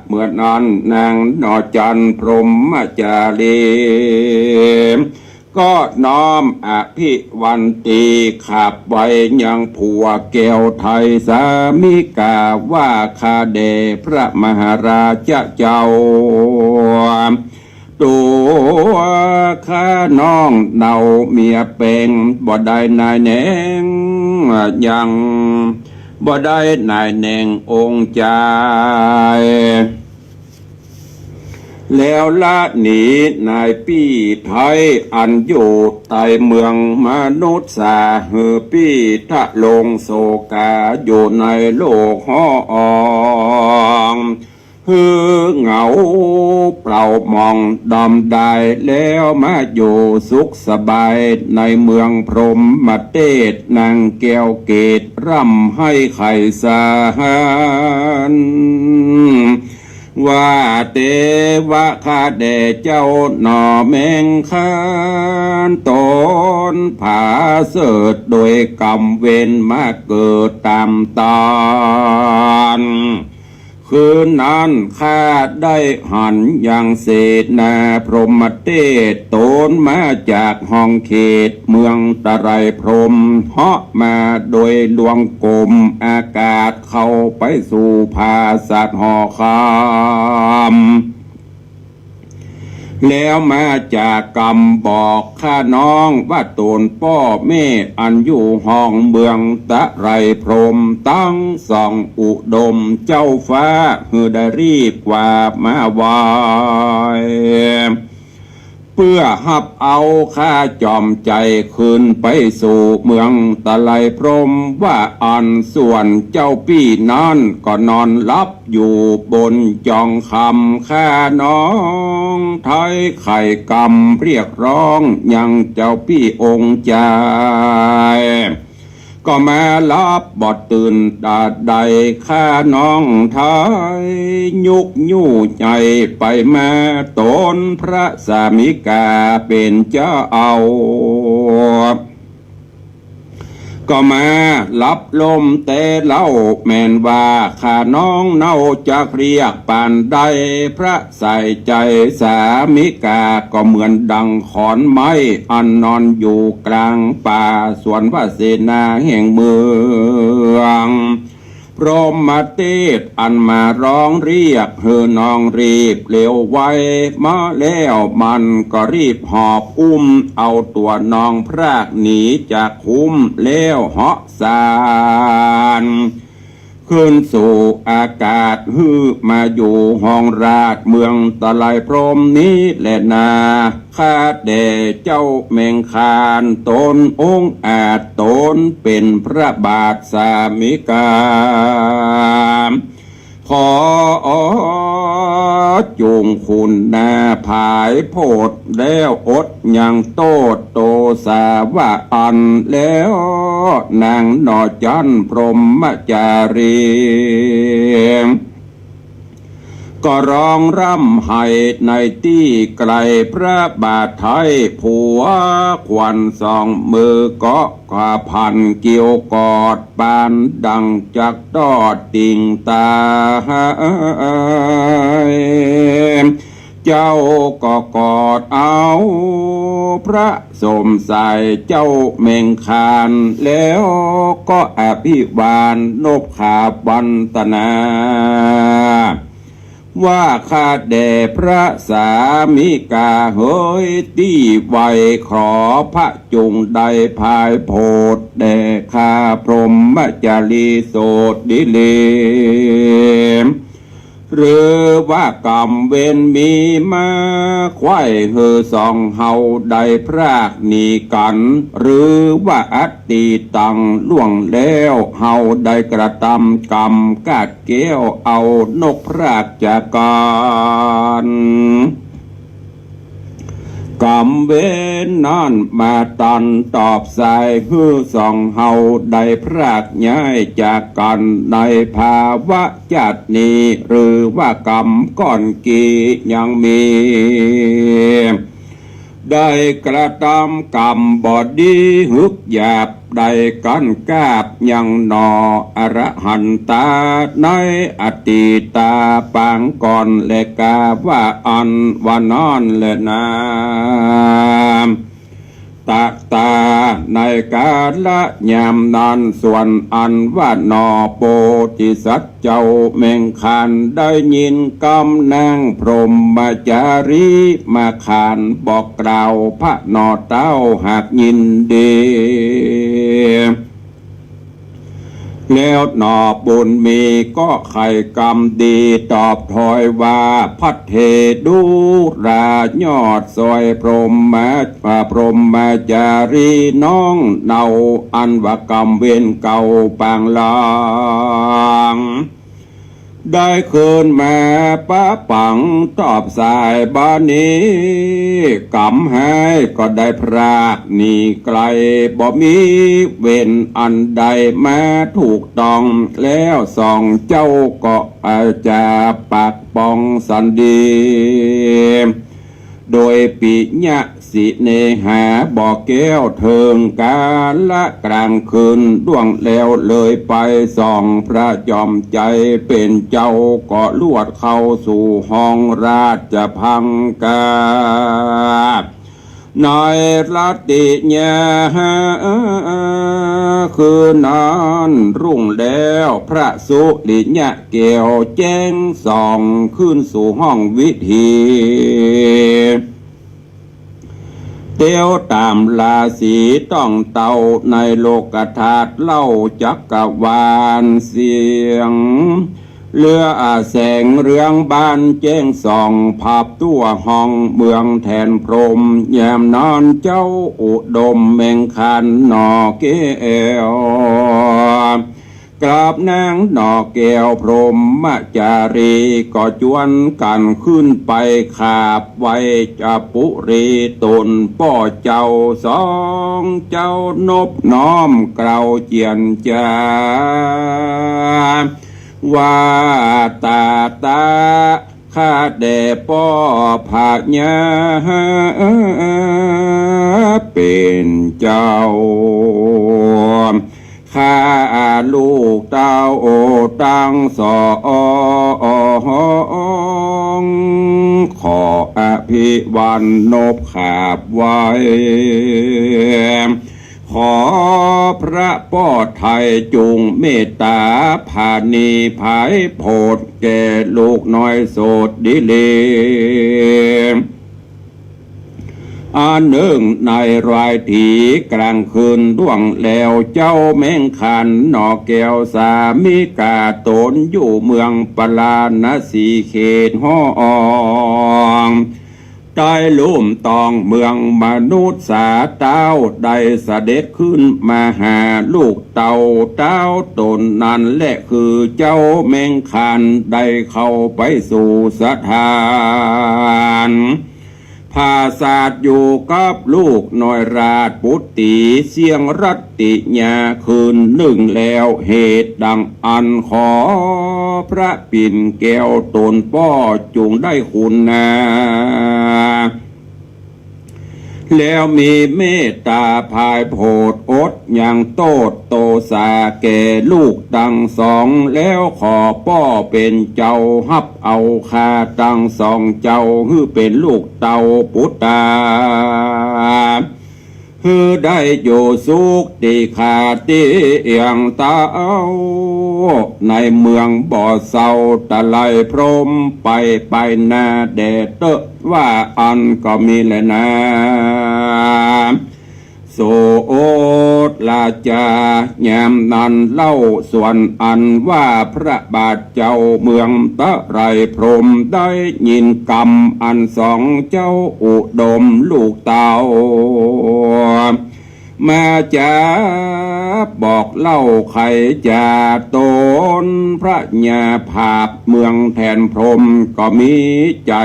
เมื่อนั้นนางหน่อจันทร์พรหมจารี ก็น้อมอภิวันตีขับไหว้ยังผัวแก้วไท้สามิกาว่า ข้าแด่พระมหาราชเจ้า ตั๋วข้าน้องเนาเมียแป๋ง บ่ได้หน่ายแหน่ง ยังบ่ได้หน่ายแหน่งองค์จาย แล้วลาหนีนายปี้ไท้อันอยู่ใต้เมืองมนุษย์สา หื้อปี้ทะลงโศกาอยู่ในโลกฮ้อออง หื้อเหงาเปล่าหมองดำดาย แล้วมาอยู่สุขสบายในเมืองพรหมเทพ นางแก้วเกศร่ำไห้ไขสาร ว่าแต่ว่าข้าแด่เจ้าหน่อแมงคาน ตนผาเสริฐโดยกรรมเวรมาเกิดต๋ามตาน คืนนั้นข้าได้หันยังเสนาพรหมเทพ ตนมาจากห้องเขตเมืองตะไลพรหม เหาะมาโดยลวงกลมอากาศ เข้าไปสู่ผาสัตว์หอคำ แล้วมาจากกำบอกข้าน้องว่าต๋นป้อแม่อันอยู่ห้องเมืองตะไลพรหมตังสองอุดม เจ้าฟ้าหื้อได้รีบกว่ามาไหว้ เปื้อฮับเอาข้าจอมใจ๋คืนไปสู่เมืองตะไลพรหมว่าอั้น ส่วนเจ้าปี้นั้นก็นอนหลับอยู่บนจองคำ ข้าน้องไท้ไขกำเรียกร้องยังเจ้าปี้องค์จาย ก็มาหลับบ่ตื่นตาใด ข้าน้องไท้ยุกยู้ใจ๋ไปมา ต๋นพระสามิกาเป๋นเจ้าเอา ก็มารับลมแต่เล่า แม่นว่าข้าน้องเนาจักเรียกปานใด พระใส่ใจสามิกาก็เหมือนดังขอนไม้ อันนอนอยู่กลางป่า สวนวเสนาแห่งเมือง พรหมเทพอันมาร้องเรียกหื้อน้องรีบเร็วไว มาแล้วมันก็รีบหอบอุ้ม เอาตั๋วน้องพรากหนีจากคุ้ม แล้วเหาะสานขึ้นสู่อากาศ หื้อมาอยู่ห้องราชเมืองตะไลพรหมนี้แลนา ข้าแต่เจ้าแมงคาน ตนองอาจ ตนเป๋นพระบาทสามิกา ขอจุ่งคุณนาผายโผด แล้วอดยังโต้ษโตสาว่าอั้น แล้วนางหน่อจั้นพรหมจารี ก็ร้องร่ำไห้ในตี้ไกล พระบาทไท้ผัวขวัญสองมือเกาะ กว่าพันเกลี้ยวกอด ปานดังจักตอดติ่งต๋า เจ้าก็กอดเอาพระสมสายเจ้าแมงคาน แล้วก็อภิวาทนบขาบวันตนา ว่าข้าแด่พระสามิกาเหย ตี้ไวขอพระจุ่งได้ผายโผดแด่ข้าพรหมจารีโสดดีเล หรือว่ากรรมเวรมีมาไขว้หื้อสองเฮาได้พรากหนีกั๋น หรือว่าอตีตังล่วงแล้ว เฮาได้กระตำกรรมกาดแก้วเอานกพรากจากกั๋น กรรมเวรนั้นมาตันตอบสาย หื้อสองเฮาได้พรากย้ายจากกั๋น ในภาวะจาตินี้ หรือว่ากรรมก่อนกี้ยังมี ได้กระตำกรรมบ่ดีหึกหยาบ ได้กั้นกาบยังหนออรหันตา ในอตีตาปางก่อน และกาว่าอั้นว่านั้นแลนา ตักตาในกาละยามนั้น ส่วนอันว่าหนอโพธิสัตว์เจ้าแมงคาน ได้ยินกำนางพรหมจารีมาขานบอกกล่าวพระหนอเต้าหากยินดี แล้วหนอบุญมีก็ไขกรรมดีตอบถอยว่า ภัทเทดูรา ยอดซอยพรหมมา พรหมจารีน้องเนา อันว่ากรรมเวรเก่าปางหลัง ได้คืนมาปะปังตอบสายบาดนี้ กรรมฮ้ายก็ได้พรากหนีไกล บ่มีเวรอันใดมาถูกต้อง แล้วสองเจ้าก็อาจจะปากปองสันดี โดยปิยะสิเนหาบ่แก้วเถิงกาละกลางคืนล่วงแล้วเลยไป สองพระจอมไตรเป๋นเจ้าก็ลวดเข้าสู่ห้องราชพังกา ในรัตติยา คืนนั้นรุ่งแล้วพระสุริยะแก้วแจ้งส่องขึ้นสู่ห้องวิถี เตียวต๋ามราศีต้องเต้าในโลกธาตุเล่าจักรวาลเสียง เรืออาแสงเรืองบานแจ้งส่องพับทั่วห้องเมืองแทนพรหม ยามนั้นเจ้าอุดมแมงคานหน่อแก้ว กราบนางหน่อแก้วพรหมจารี ก็จวนกั๋นขึ้นไปขาบไหว้จปุรีตุนป้อเจ้า สองเจ้านบน้อมกล่าวเจียรจา ว่าตาตา ข้าแต่ป้อพญาเป๋นเจ้า ข้าลูกเต้าตังสอง ขออภิวันนบขาบไหว้ ขอพระป้อไทยจุ่งเมตต๋าผะนีผายโผดแก่ลูกน้อยโสดดีหลี อันนึ่งในรายถีกลางคืนล่วงแล้ว เจ้าแมงคันหน่อแก้วสามิกาต๋นอยู่เมืองปาราณสีเขตห้อง ใต้ลุ่มตองเมืองมนุษย์สาเต้า ได้เสด็จขึ้นมาหาลูกเต้าเต้าต๋นนั้นแหละ คือเจ้าแมงคันได้เข้าไปสู่สถาน ผาสาทอยู่กับลูกน้อยราชปุตตรีเสี้ยงรัตติยา คืนนึ่งแล้ว เหตุดังอั้นขอพระปิ่นแก้วต๋นป้อจุ่งได้คุณนา แล้วมีเมตต๋าผายโผดอดยังโต้ษโตสาแก่ลูกตังสอง แล้วขอป้อเป๋นเจ้าฮับเอาข้าตังสองเจ้า หื้อเป๋นลูกเต้าปุตตา หื้อได้อยู่สุขตี้คติเอียงเต้า ในเมืองบ่เศร้าตะไลพรหมไปไปนาแด่เต๊อะ ว่าอั้นก็มีแลนา โสตราจา ยามนั้นเล่าส่วนอันว่าพระบาทเจ้าเมืองตะไลพรหมได้ยินกำอันสองเจ้าอุดมลูกเต้า มาจาบอกเล่าไขจาต๋นพระญาผาบเมืองแทนพรหม ก็มีใจ๋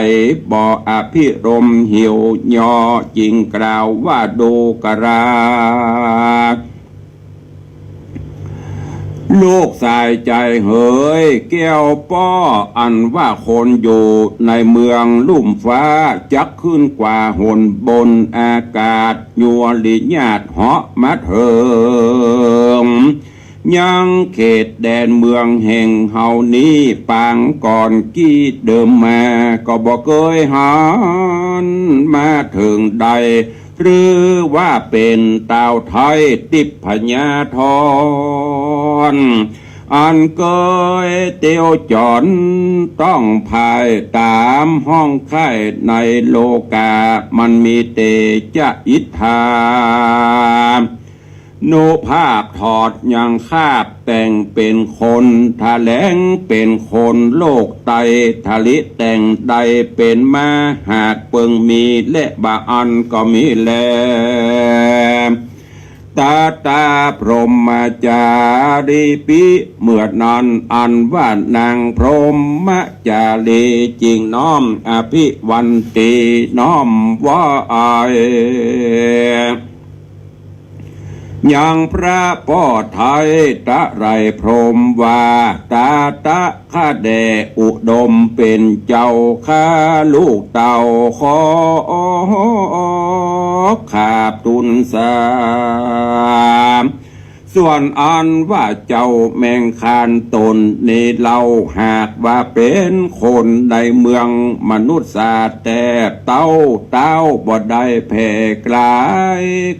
บ่อภิรมย์หิวย่อจึงกล่าวว่าดูกรา ลูกสายใจ๋เหยแก้วป้อ อันว่าคนอยู่ในเมืองลุ่มฟ้า จักขึ้นกว่าหนบนอากาศ ยัวริญาติเหาะมาเถิง ยังเขตแดนเมืองแห่งเฮานี้ ปางก่อนกี้เดิมมา ก็บ่เกยหันมาเถิงได้ หรือว่าเป๋นตาวไทยติพญาธร อันเกยเตียวจ๋อนต้องพายต๋ามห้องไข้ในโลกา มันมีเตจะอิทธา นุภาพถอดยังคาบแต่งเป๋นคน ถะแหลงเป๋นคนโลกไต ถะลิแต่งได้เป๋นมา หากเปิงมีและบ่าอั้นก็มีแล ตาตาพรหมจารีปิ เมื่อนั้นอันว่านางพรหมจารีจึงน้อมอภิวันตีน้อมไหว้ ยังพระป้อไทยตะไลพรหมว่า ตาตะข้าแด่อุดมเป๋นเจ้าข้าลูกเต้าขอขาบทูลสา ส่วนอันว่าเจ้าแมงคานต๋นนี้เล่า หากว่าเป๋นคนในเมืองมนุษย์สาแต๊เต้า เต้าบ่ได้แผ่ไกล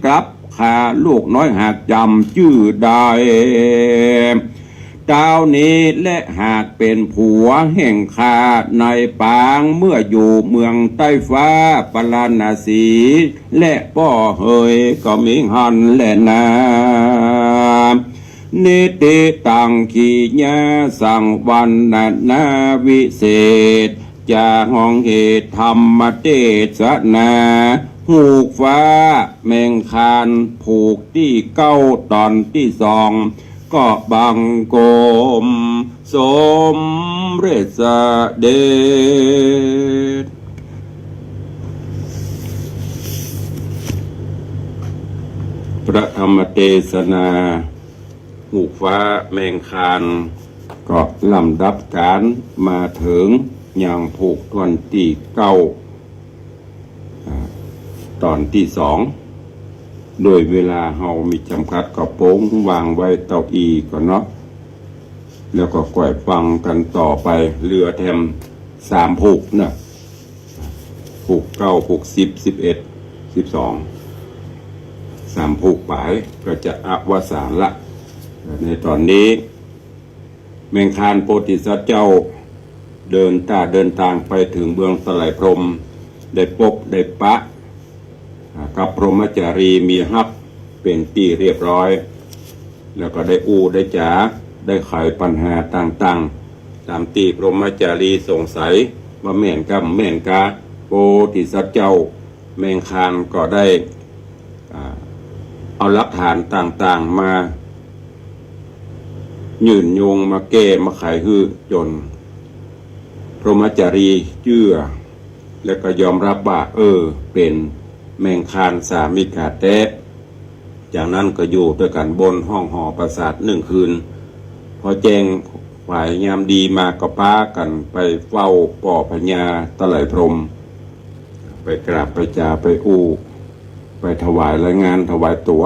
กลับ ข้าลูกน้อยหากจ๋ำจื้อได้ เต้านี้แลหากเป๋นผัวแห่งข้าในปาง เมื่ออยู่เมืองใต้ฟ้าปาราณสี และป้อเหยก็มีหั้นแลนา นิติตัง กิริยาสังวรรณนาวิเศษ จะฮ้องเหตุธรรมเตสนา ฮูกฟ้าแมงคานผูกตี้เก้าต๋อนตี้สอง ก็บังคมสมเร็จเสด็จ พระธรรมเตสนา ฮูกฟ้าแมงคาน ก็ลำดับก๋านมาเถิงยังผูกต๋อนตี้เก้า อ่า ต๋อนตี้สอง โดยเวลาเฮามีจ๋ำกัดก็ปงวางไว้เต้าอี้ก่อนเนาะ แล้วก็ก้อยฟังกั๋นต่อไป เหลือแถมสามผูกเนาะ ผูกเก้า ผูกสิบ สิบเอ็ด สิบสอง สามผูกป๋ายก็จะอวสานละ ในต๋อนนี้ แมงคานโพธิสัตว์เจ้า เดินต้าเดินตางไปเถิงเมืองสะไหลพรหม ได้ปบได้ปะ อ่า กับพรหมจารีมีฮักเป๋นตี้เรียบร้อย แล้วก็ได้อู้ได้จ๋า ได้ไขปัญหาต่างๆ ต๋ามตี้พรหมจารีสงสัยว่าแม่นกาบ่แม่นกา โพธิสัตว์เจ้า แมงคานก็ได้ อ่า เอาหลักฐานต่างๆ มายื่นโยง มาแก้ มาไขหื้อจ๋นพรหมจารีเจื้อ แล้วก็ยอมฮับว่า เออ เป๋นแมงคานสามิกาแต๊ จากนั้นก็อยู่ตวยกั๋นบนห้องหอปราสาทนึ่งคืน พอแจ้งขวายยามดีมาก็ปากั๋นไปเฝ้าป้อพญาสะไหลพรหม ไปกราบไปจ๋าไปอู้ ไปถวายรายงานถวายตั๋ว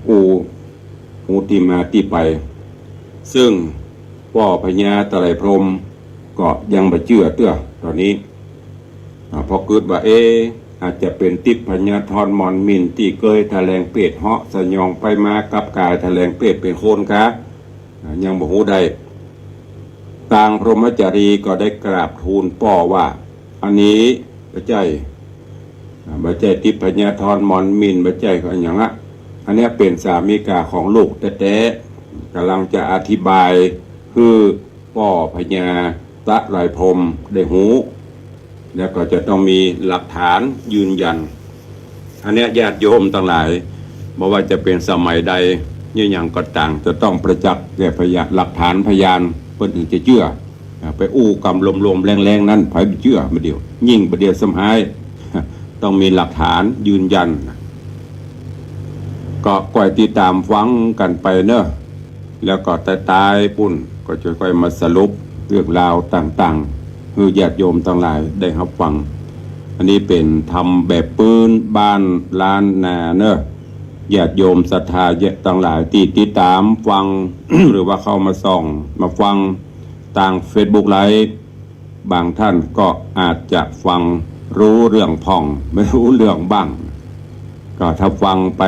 อู้ อู้ตี้มาตี้ไป ซึ่งป้อพญาสะไหลพรหมก็ยังบ่เจื้อเตื้อต๋อนนี้ อ่า พอกึ๊ดว่า เอ๊ะ อาจจะเป๋นติ๊บพญาธรหมอนหมิ่นตี้เกยถะแหลงเปรตเหาะสยองไปมากับก๋ายถะแหลงเปรตเป๋นคนกา อ่า ยังบ่ฮู้ได้ ตางพรหมจารีก็ได้กราบทูลป้อว่า อันนี้บ่ใจ้ อ่า บ่ใจ้ติ๊บพญาธรหมอนหมิ่น บ่ใจ้อะหยังอะ อันเนี้ยเป๋นสามิกาของลูกแต๊ๆ ก่ำลังจะอธิบายหื้อป้อพญาสะไหลพรหมได้ฮู้ แล้วก็จะต้องมีหลักฐานยืนยัน อันเนี้ยญาติโยมตังหลาย บ่ว่าจะเป๋นสมัยใด เยียะหยังก็ต๋าง จะต้องประจักษ์แก่พยาน หลักฐานพยาน เปิ้นถึงจะเจื้อ อ่า ไปอู้กำลมๆ แล้งๆ นั้น ใผบ่เจื้อบ่าเดี่ยว ยิ่งบ่าเดี่ยวซ้ำฮ้าย ต้องมีหลักฐานยืนยัน ก็ก้อยติดต๋ามฟังกั๋นไปเนาะ แล้วก็ต๊ายๆ ปุ้นก็จะก้อยมาสรุปเรื่องราวต่างๆ หื้อญาติโยมตังหลายได้ฮับฟัง อันนี้เป๋นธรรมแบบปื้นบ้านล้านนาเนาะ ญาติโยมศรัทธาตังหลายตี้ติดต๋ามฟัง หรือว่าเข้ามาส่องมาฟังตางเฟซบุ๊กไลฟ์ บางท่านก็อาจจะฟังรู้เรื่องพ่อง ไม่รู้เรื่องบ้าง ก็ถ้าฟังไป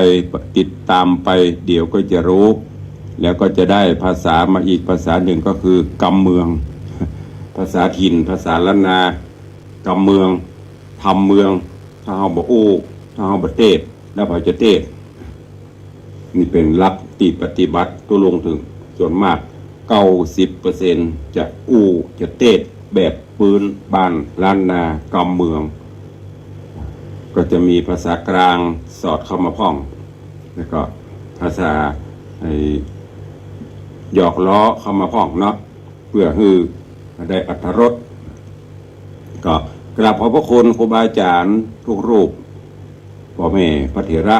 ติดต๋ามไป เดี๋ยวก็จะรู้ แล้วก็จะได้ภาษามาอีกภาษานึ่งก็คือกำเมือง ภาษาถิ่น ภาษาล้านนา กำเมือง ธรรมเมือง ถ้าเฮาบ่อู้ ถ้าเฮาบ่เตสน์ แล้วใผจะเตสน์ นี่เป๋นหลักตี้ปฏิบัติตุ๊ลุงเถิง ส่วนมาก เก้าสิบเปอร์เซ็นต์ จะอู้จะเตสน์แบบปื้นบ้านล้านนากำเมือง ก็จะมีภาษากลางสอดเข้ามาพ่อง แล้วก็ภาษาไอ้หยอกล้อเข้ามาพ่องเนาะ เพื่อหื้อได้อรรถรส ก็กราบขอบพระคุณครูบาอาจ๋ารย์ทุกรูป ป้อแม่พระเถระ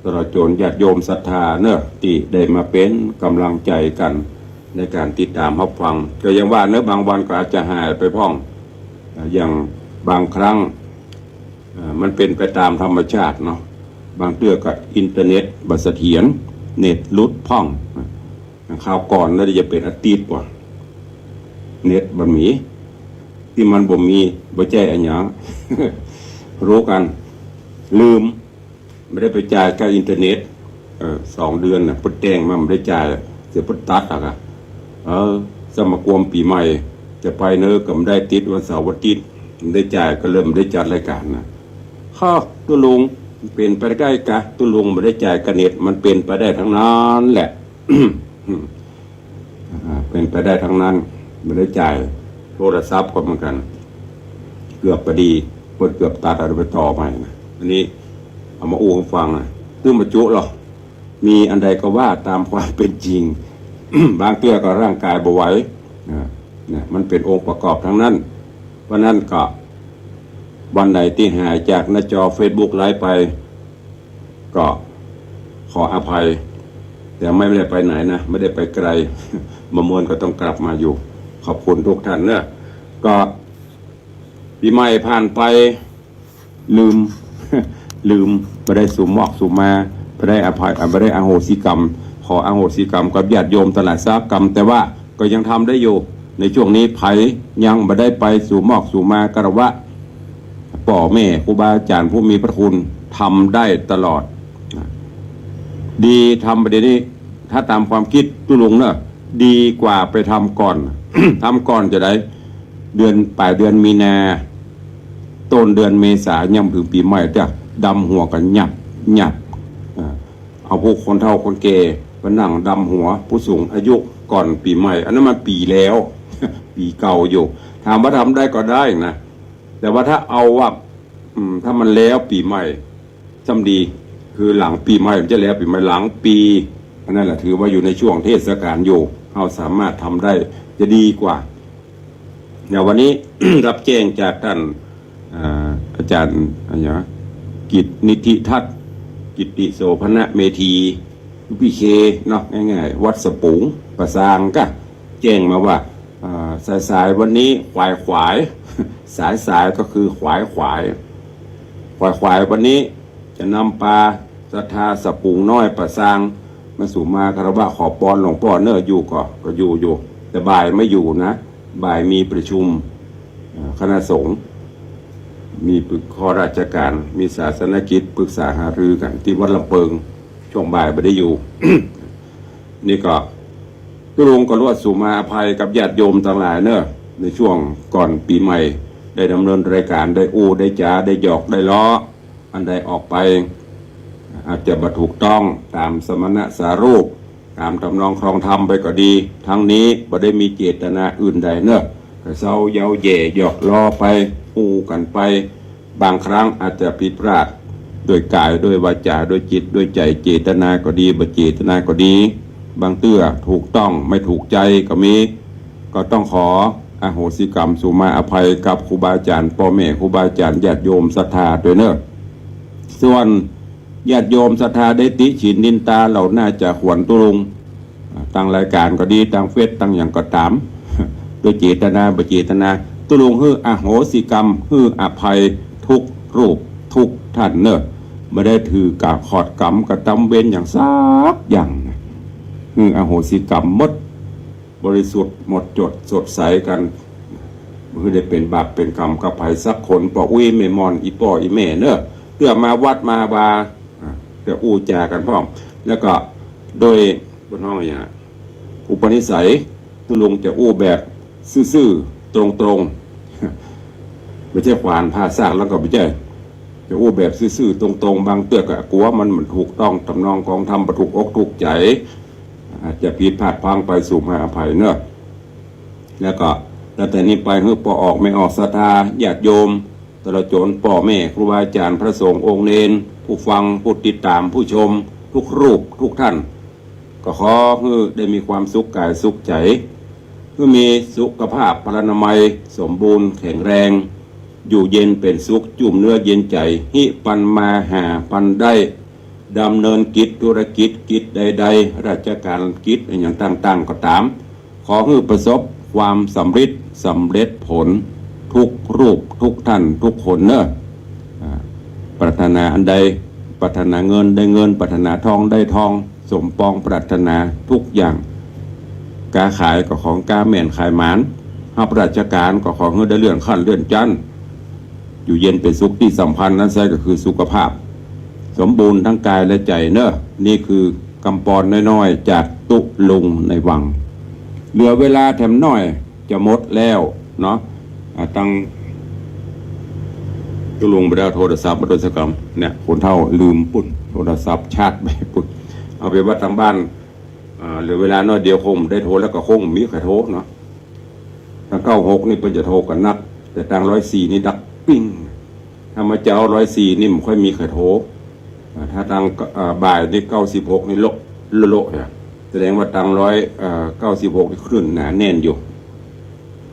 ตลอดจ๋นญาติโยมศรัทธาเนาะ ตี้ได้มาเป๋นก๋ำลังใจ๋กั๋นในก๋านติดต๋ามฮับฟัง ก็อย่างว่าเนาะ บางวันก็อาจจะหายไปพ่อง อย่างบางครั้ง อ่า มันเป๋นไปต๋ามธรรมชาติเนาะ บางเตื้อก็อินเทอร์เน็ตบ่เสถียร เน็ตหลุดพ่อง คราวก่อนน่าจะเป๋นอาทิตย์กว่า เน็ตบ่มี ตี้มันบ่มี บ่ใจ้อะหยัง ฮู้กั๋น ลืม บ่ได้ไปจ่ายค่าอินเทอร์เน็ต เออ สองเดือนน่ะ เปิ้นแจ้งมาบ่ได้จ่าย เสียเปิ้นตัดอะค่ะ เออ สมากวมปี๋ใหม่ จะไปเนาะ ก็บ่ได้ ติดวันเสาร์อาทิตย์ บ่ได้จ่าย ก็เลยบ่ได้จัดรายก๋านน่ะ ฮะ ตุ๊ลุง เป๋นไปได้กา ตุ๊ลุงบ่ได้จ่ายค่าเน็ต มันเป๋นไปได้ตังนั้นแหละ อ่า เป๋นไปได้ตังนั้น บ่ได้จ่าย โทรศัพท์ก็เหมือนกั๋น เกือบปะดี เปิ้นเกือบตัด เอาไปต่อใหม่นะ อันนี้เอามาอู้หื้อฟังนะ ตื้อบ่จุลอ มีอันใดก็ว่าต๋ามความเป๋นจริง บางเตื้อก็ร่างก๋ายบ่ไหว อ่า เนี่ย มันเป๋นองค์ประกอบตังนั้น เพราะนั้นก็ วันไหนตี้หายจากหน้าจอเฟซบุ๊กไลฟ์ไป ก็ขออภัย แต่ไม่ได้ไปไหนนะ ไม่ได้ไปไกล บ่าม่วนก็ต้องกลับมาอยู่ ขอบคุณทุกท่านเนาะ ก็ปี๋ใหม่ผ่านไป ลืม ลืม บ่ได้สูหมอกสูมา บ่ได้อภัย อ่า บ่ได้อโหสิกรรม ขออโหสิกรรมกับญาติโยมตังหลายสักกำ แต่ว่าก็ยังทำได้อยู่ ในช่วงนี้ใผยังบ่ได้ไปสูหมอกสูมาคารวะป้อแม่ครูบาอาจ๋ารย์ผู้มีพระคุณ ทำได้ตลอด ดี ทำไปเดี๋ยวนี้ ถ้าต๋ามความกึ๊ดตุ๊ลุงเนาะ ดีกว่าไปทำก่อน ทำก่อนจะได้ เดือน ป๋ายเดือนมีนา ต้นเดือนเมษา ยังบ่เถิงปี๋ใหม่เตื้อ ดำหัวกั๋นหยับหยับ อ่า เอาพวกคนเฒ่าคนแก่ไปนั่งดำหัว ผู้สูงอายุก่อนปี๋ใหม่ อันนั้นมันปี๋แล้ว ปี๋เก่าอยู่ ถามว่าทำได้ก็ได้นะ แต่ว่าถ้าเอาว่า อืม ถ้ามันแล้วปี๋ใหม่ ซ้ำดี คือหลังปี๋ใหม่ มันจะแล้วปี๋ใหม่ หลังปี๋ อันนั้นแหละถือว่าอยู่ในช่วงเทศกาลอยู่ เฮาสามารถทำได้จะดีกว่า เนี่ย วันนี้ รับแจ้งจากต้าน อ่า อาจ๋ารย์ อะหยัง กิตตินิธิทัศน์ กิตติโสภณเมธี พีเค เนาะ ง่ายๆ วัดสะปูง ป่าซางก็แจ้งมาว่า อ่า สายๆ วันนี้ขวายๆ สายๆ ก็คือขวายๆ ขวายๆ วันนี้จะนำปาศรัทธาสะปูงน้อยป่าซาง มาสูมาคารวะขอปอนหลวงป้อเน่อ อยู่ก่อ ก็อยู่อยู่ แต่บ่ายไม่อยู่นะ บ่ายมีประชุม เอ่อ คณะสงฆ์ มีปรึก ข้อราชการ มีศาสนกิจ ปรึกษาหารือกั๋นตี้วัดลำเปิง ช่วงบ่ายบ่ได้อยู่ นี่ก็ ตุ๊ลุงก็ลวดสูมาอภัยกับญาติโยมตังหลายเน่อ ในช่วงก่อนปี๋ใหม่ ได้ดำเนินรายการ ได้อู้ ได้จ๋า ได้หยอก ได้เล้อ อันใดออกไป อาจจะบ่ถูกต้องต๋ามสมณสารูป ต๋ามทำนองครองธรรมไปก็ดี ทั้งนี้บ่ได้มีเจตนาอื่นใดเน่อ ก็เซาเย้าแหย่หยอกล้อไป อู้กั๋นไป บางครั้งอาจจะผิดพลาด ด้วยกาย ด้วยวาจา ด้วยจิต ด้วยใจ๋ เจตนาก็ดี บ่เจตนาก็ดี บางเตื้อถูกต้อง ไม่ถูกใจ๋ก็มี ก็ต้องขออโหสิกรรม สูมาอภัยกับครูบาอาจ๋ารย์ ป้อแม่ครูบาอาจ๋ารย์ ญาติโยมศรัทธาตวยเน่อ ส่วนญาติโยมศรัทธาได้ติฉินนินตาเหล่าหน้าจ๋าขวัญตุ๊ลุง อ่า ตางรายการก็ดี ตางเฟซ ตางหยังก็ต๋าม ด้วยเจตนา บ่เจตนา ตุ๊ลุงหื้ออโหสิกรรม หื้ออภัยทุกรูปทุกต้านเน่อ บ่ได้ถือกะขอดกรรมกระตำเวรหยังสักอย่าง หื้ออโหสิกรรมหมด บริสุทธิ์หมดจดสดใสกั๋น บ่หื้อได้เป๋นบาปเป๋นกรรมกับใผสักคน ป้ออุ๊ยแม่หม่อน อี่ป้ออี่แม่เน่อ เตื้อมาวัดมาวา อ่า เตื้ออู้จ๋ากั๋นพร้อม แล้วก็โดย บ่ฮ้องอะหยัง อุปนิสัย ตุ๊ลุงจะอู้แบบซื่อๆ ตรงๆ บ่ใจ้ขวานผ่าซากแล้วก็บ่ใจ้ จะอู้แบบซื่อๆ ตรงๆ บางเตื้อก็กั๋วมัน มันถูกต้องต๋ามนองครองธรรม บ่ถูกอกถูกใจ๋ อาจจะผิดพลาดพลั้งไป สูมาอภัยเน่อ แล้วก็ตั้งแต่นี้ไปหื้อป้อออกแม่ออกศรัทธาญาติโยม ตลอดจ๋นป้อแม่ครูบาอาจ๋ารย์ พระสงฆ์องค์เณร ผู้ฟัง ผู้ติดต๋าม ผู้ชม ทุกรูปทุกต้าน ก็ขอหื้อได้มีความสุขกายสุขใจ๋ หื้อมีสุขภาพพลานามัยสมบูรณ์แข็งแรง อยู่เย็นเป๋นสุข จุ่มเนื้อเย็นใจ๋ หิปันมาหาปันได้ ดำเนินกิจธุรกิจ กิจใดๆ ราชการกิจอะหยังต่างๆ ก็ต๋าม ขอหื้อประสบความสำริด สำเร็จผล ทุกรูปทุกต้านทุกคนเน่อ อ่า ปรารถนาอันใด ปรารถนาเงินได้เงิน ปรารถนาทองได้ทอง สมปองปรารถนาทุกอย่าง ก๊าขายก็ขอก๊าแม่นขายหมาน ฮับราชการก็ขอหื้อได้เลื่อนขั้นเลื่อนจั๊น อยู่เย็นเป๋นสุข ตี้สำคัญนั้นไส้ก็คือสุขภาพ สมบูรณ์ทั้งกายและใจ๋เน่อ นี่คือกำปอนน้อยๆ จากตุ๊ลุงในวัง เหลือเวลาแถมน้อยจะหมดแล้วเนาะ อ่า ตังตุ๊ลุงบ่ได้เอาโทรศัพท์มาตวยสักกำ เนี่ย คนเฒ่าลืมปุ้น โทรศัพท์ชาร์จไปปุ้น เอาไปว่าตังบ้าน อ่า เหลือเวลาน้อยเดียวคงได้โทร แล้วก็คงมีใผโทรเนาะ ตังเก้าหกนี่เปิ้นจะโทรกั๋นนัก แต่ตังร้อยสี่นี่ดังปิ๊ง ถ้าเมื่อเจ๊าร้อยสี่นี่บ่ค่อยมีใผโทร อ่า ถ้าตัง อ่า บ่ายนี่เก้าสิบหกนี่โละโละโละเนี่ย แสดงว่าตังร้อย เอ่อ เก้าสิบหกนี่คลื่นหนาแน่นอยู่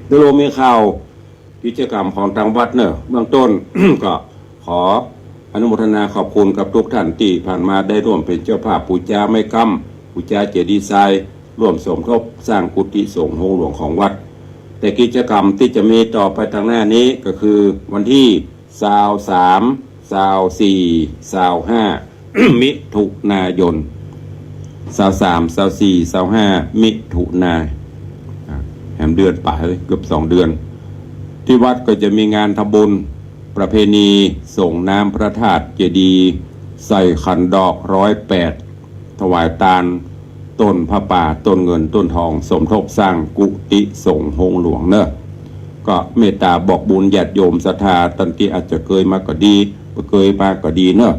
ตุ๊ลุงมีข่าวกิจกรรมของตังวัดเน่อ เบื้องต้น ก็ขออนุโมทนาขอบคุณกับทุกท่านตี้ผ่านมาได้ร่วมเป๋นเจ้าภาพปู๋จาไม้ค้ำ ปู๋จาเจดีย์ทราย ร่วมสมทบสร้างกุฏิสงฆ์โฮงหลวงของวัด แต่กิจกรรมตี้จะมีต่อไปตางหน้านี้ก็คือวันตี้ซาวสาม ซาวสี่ ซาวห้า มิถุนายน ซาวสาม ซาวสี่ ซาวห้า มิถุนา อ่า แหมเดือนป๋ายเกือบสองเดือน ที่วัดก็จะมีงานทำบุญประเพณีส่งน้ำพระธาตุเจดีย์ ใส่ขันดอกร้อยแปด ถวายตานต้นผ้าป่า ต้นเงิน ต้นทอง สมทบสร้างกุฏิสงฆ์โฮงหลวงเนอะ ก็เมตตาบอกบุญญาติโยมศรัทธา ต้านตี้อาจจะเกยมาก็ดี บ่เกยมาก็ดีเนอะ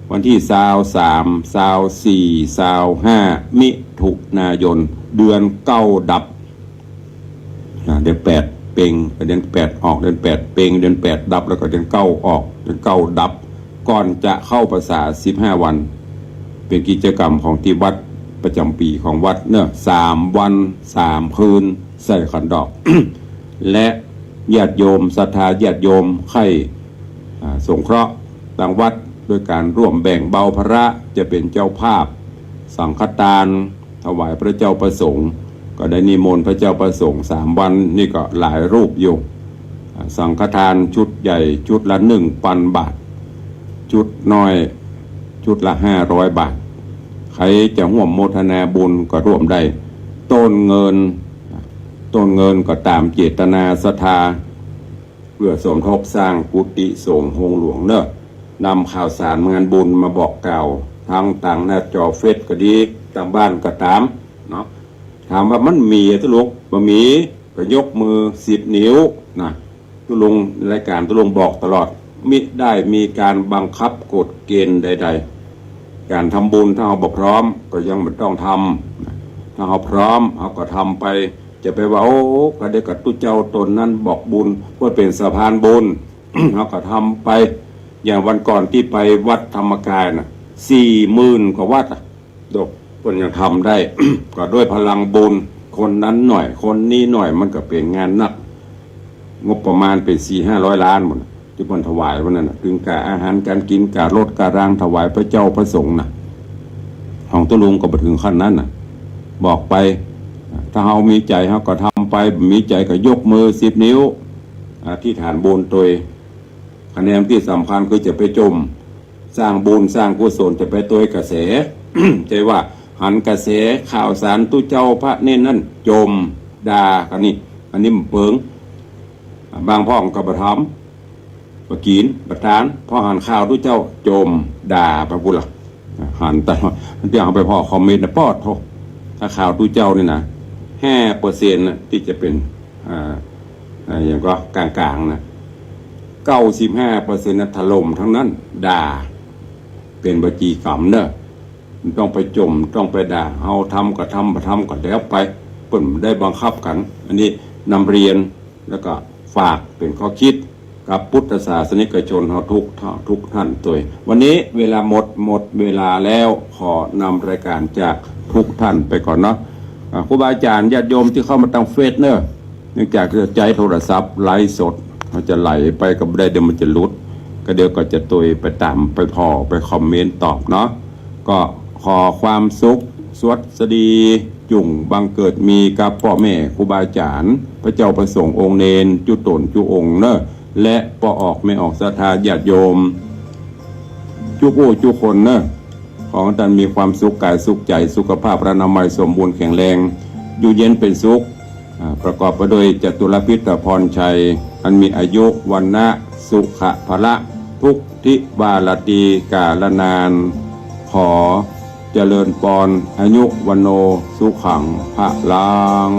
วันตี้ซาวสาม ซาวสี่ ซาวห้า มิถุนายน เดือนเก้าดับ อ่า เดือนแปดเพ็ง เดือนแปดออก เดือนแปดเพ็ง เดือนแปดดับ แล้วก็เดือนเก้าออก เดือนเก้าดับ ก่อนจะเข้าพรรษาสิบห้าวัน เป๋นกิจกรรมของตี้วัดประจ๋ำปี๋ของวัดเนอะ สามวันสามคืน ใส่ขันดอก และญาติโยมศรัทธาญาติโยมใค่ อ่า สงเคราะห์ตางวัดด้วยก๋านร่วมแบ่งเบาภาระ จะเป๋นเจ้าภาพสังฆทาน ถวายพระเจ้าพระสงฆ์ ก็ได้นิมนต์พระเจ้าพระสงฆ์สามวัน นี่ก็หลายรูปอยู่ อ่า สังฆทานชุดใหญ่ชุดละหนึ่งปันบาท ชุดน้อยชุดละห้าร้อยบาท ใผจะร่วมโมทนาบุญก็ร่วมได้ ต้นเงิน ต้นเงินก็ต๋ามเจตนาศรัทธา เปื้อสมทบสร้างกุฏิสงฆ์โฮงหลวงเนอะ นำข่าวสารงานบุญมาบอกกล่าว ตาง ตางหน้าจอเฟซก็ดี ตางบ้านก็ต๋ามเนาะ ถามว่ามันมีอะตุ๊ลุง บ่มี ก็ยกมือสิบนิ้วนะ ตุ๊ลุง รายก๋านตุ๊ลุงบอกตลอด มิได้มีก๋านบังคับกฎเกณฑ์ใดๆ ก๋านทำบุญถ้าเฮาบ่พร้อมก็ยังบ่ต้องทำ ถ้าเฮาพร้อมเฮาก็ทำไป จะไปว่า โอ้ ก็ได้กับตุ๊เจ้าต๋นนั้นบอกบุญ เปื้อเป๋นสะพานบุญ เฮาก็ทำไป อย่างวันก่อนตี้ไปวัดธรรมกายน่ะ สี่หมื่นกว่าวัตต์อะ โดก เปิ้นยังทำได้ ก็ด้วยพลังบุญ คนนั้นหน่อย คนนี้หน่อย มันก็เป๋นงานหนัก งบประมาณเป๋นสี่ห้าร้อยล้านหมดน่ะ ตี้เปิ้นถวายวันนั้นน่ะ เถิงก้าอาหารก๋านกิ๋น ก้ารถก้าราง ถวายพระเจ้าพระสงฆ์น่ะ ของตุ๊ลุงก็บ่เถิงขั้นนั้นน่ะ บอกไป ถ้าเฮามีใจ๋เฮาก็ทำไป บ่มีใจ๋ก็ยกมือสิบนิ้ว อธิษฐานบุญตวย คะแนนตี้สำคัญคือจะไปจ่ม สร้างบุญสร้างกุศล จะไปตวยกระแส ใจ้ว่าหันกระแสข่าวสารตุ๊เจ้าพระเณรนั้นจ่ม ด่ากั๋นนี่ อันนี้บ่เปิง บางพ่องก็บ่ทำ บ่กิ๋น บ่ตาน พอหันข่าวตุ๊เจ้าจ่ม ด่าไปปู้นละ หันตลอด ตี้เฮาไปผ่อคอมเมนต์น่ะ ปอดโธ่ ถ้าข่าวตุ๊เจ้านี่นะ ห้าเปอร์เซ็นต์ น่ะ ตี้จะเป๋น อ่า อ่า อย่างก็กลางๆ นะ เก้าสิบห้าเปอร์เซ็นต์ น่ะ ถล่มตึงนั้น ด่า เป๋นวจีกรรมเนอะ บ่ต้องไปจ่ม บ่ต้องไปด่า เฮาทำก็ทำ บ่ทำก็แล้วไป เปิ้นบ่ได้บังคับกั๋น อันนี้นำเรียน แล้วก็ฝากเป๋นข้อคิด กับพุทธศาสนิกชนเฮาทุกท่าน ทุกท่านตวย วันนี้เวลาหมด หมดเวลาแล้ว ขอนำรายการจากทุกท่านไปก่อนเนาะ อ่า ครูบาอาจ๋ารย์ญาติโยมตี้เข้ามาตางเฟซเนอะ เนื่องจากจะใจ๊โทรศัพท์ไลฟ์สด เฮาจะไหลไปก็บ่ได้ เดี๋ยวมันจะหลุด ก็เดี๋ยวก็จะตวยไปต๋าม ไปผ่อ ไปคอมเมนต์ตอบเนาะ ก็ขอความสุขสวัสดีจุ่งบังเกิดมีกับป้อแม่ครูบาอาจ๋ารย์ พระเจ้าพระสงฆ์องค์เณร จุ๊ต๋นจุ๊องค์เนอะ และป้อออกแม่ออกศรัทธาญาติโยม จุ๊อู้จุ๊คนเนอะ ขอให้ต้านมีความสุขก๋ายสุขใจ๋ สุขภาพพลานามัยสมบูรณ์แข็งแรง อยู่เย็นเป๋นสุข อ่า ประกอบไปด้วยจตุรพิธพรชัย อันมีอายุ วรรณะ สุขะ พละ พุทธิวาระดีกาลนาน ขอเจริญปอน อายุ วัณโณ สุขัง พลัง